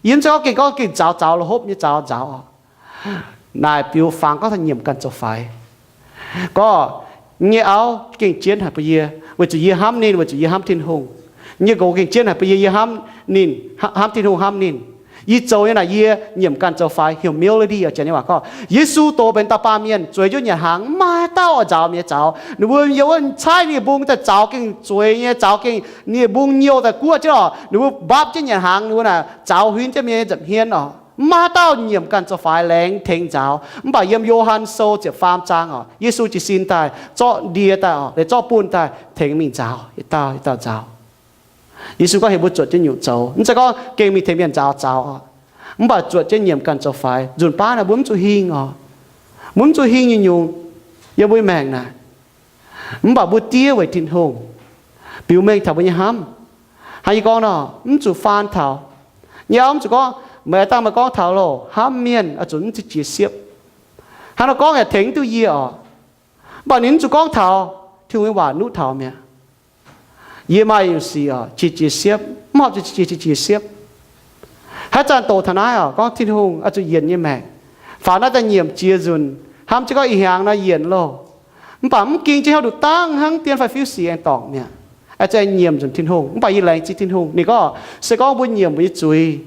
Yie mv zeiz gorngv gengh gorngv gengh zaux zaux, lo hopv nyei zaux nzaaux oc. Naaic biux fangx gorngv taux nyiemc ganh zoux faix. Gorngv nyei auv gengh jienv haic bun yie, weic zuqc yie hnamv ninh, weic zuqc yie hnamv Tin-Hungh. Nyei nqox gengh jienv haic bun yie, yie hnamv ninh, hnamv Tin-Hungh, hnamv ninh. Yie zoux nyei naaic yie nyiemc ganh zoux faix, humility oc, janx nyei waac gorngv. Yesu doz benx dauh baamh mienh, zueiz jienv nyanc hnaangx, mv maaih dauh oix nzaaux ninh nyei zaux. Ninh mbuo yiem wuov caaiv ninh mbung daaih zaux gengh zueiz nyei, zaux gengh ninh mbung nyouh daaih guoqv jienv oc. Ninh mbuo mbapv jienv nyanc hnaangx, ninh mbuo naaic zaux huin jienv mienh nyei nza'hmien oc. Mv maaih haaix dauh nyiemc ganh zoux faix laengz tengx nzaaux. Mv baac yiem Yo^han Sou ziepc faam zaang oc, Yesu jiez sin daaih, zorqv ndie daaih oc, zorqv bunh daaih tengx mingh nzaaux, yietc dauh yietc dauh nzaaux. Yesu gorngv heuc mbuo zuotc jienv nyungc zoux, mv zeiz gorngv gengh mingh tengx mienh nzaaux zaux oc. Mv baac zuotc jienv nyiemc ganh zoux faix. Nzunc baav naaic mbuo mv zuqc hingh oc. Mbuo mv zuqc hingh nyungc-nyungc. Yiem mbuo maengc naaic, mv baac mbuo diev weic Tin-Hungh biux mengh taux mbuo nyei hnamv. Hnangv yie gorngv nor, mv zuqc faan taux. Nyei auv mv zuqc gorngv, meih dangh meih gorngv taux loh, hnamv mienh oix zuqc mv ziex jiex siepv. Hnangv nor gorngv yaac tengx duqv yie oc. Mv baac ninh mv zuqc gorngv taux Tin-Hungh nyei waac nuqv taux mi'aqv. Yie maaih nyungc sic oc, ziex jiex siepv, mv horpc zuqc ziex jiex siepv. Haaix zanc doqc taux naaiv oc, gorngv Tin-Hungh oix zuqc yienc nyei maengc. Faaux naaiv daaih nyiemc jiex nzunc, hnamv jienv gorngv ih hnyangx nor yienc loh. Mv baac mv ging jienv haaix nduqc dangh hnangv dien fai fiuv sic aengx dorngc mi'aqv. Aengx nyiemc nzunc Tin-Hungh. Mv baac yie laengz zingh Tin-Hungh. Ninh gorngv se gorngv mbuo nyiemc mbuo nyei zuiz,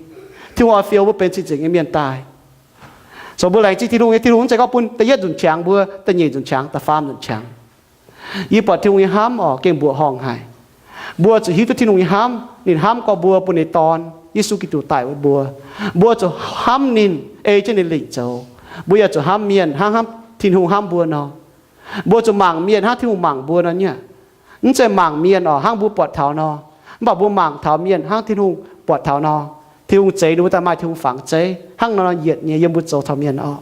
Tin-Hungh oix fiou mbuo benx cing-nzengc nyei mienh daaih. So mbuo laengz zingh Tin-Hungh nyei, Tin-Hungh mv zeiz gorngv bun da'yietv nzunc qangx mbuo, da'nyeic nzunc qangx, da'faam nzunc qangx. Yie buatc Tin-Hungh nyei hnamv oc, gengh mbuoqc horngh haic. Mbuo zuqc hiuv duqv Tin-Hungh nyei hnamv. Ninh hnamv gorx mbuo, bun ninh Dorn, Yesu Giduc, daic weic mbuo. Mbuo zuqc hnamv ninh, ei jienv ninh lingc zoux. Mbuo yaac zuqc hnamv mienh hnangv Tin-Hungh hnamv mbuo nor. Mbuo zuqc mangc mienh hnangv Tin-Hungh mangc mbuo nor nyei aqv. Mv zeiz mangc mienh oc hnangv mbuo buatc taux nor, mv baac mbuo mangc taux mienh hnangv Tin-Hungh buatc taux nor. Tin-Hungh zeix ninh mbuo daaih maaih Tin-Hungh fangx zeiv hnangv nor yietc nyei yiem mbuo zoux taux mienh oc.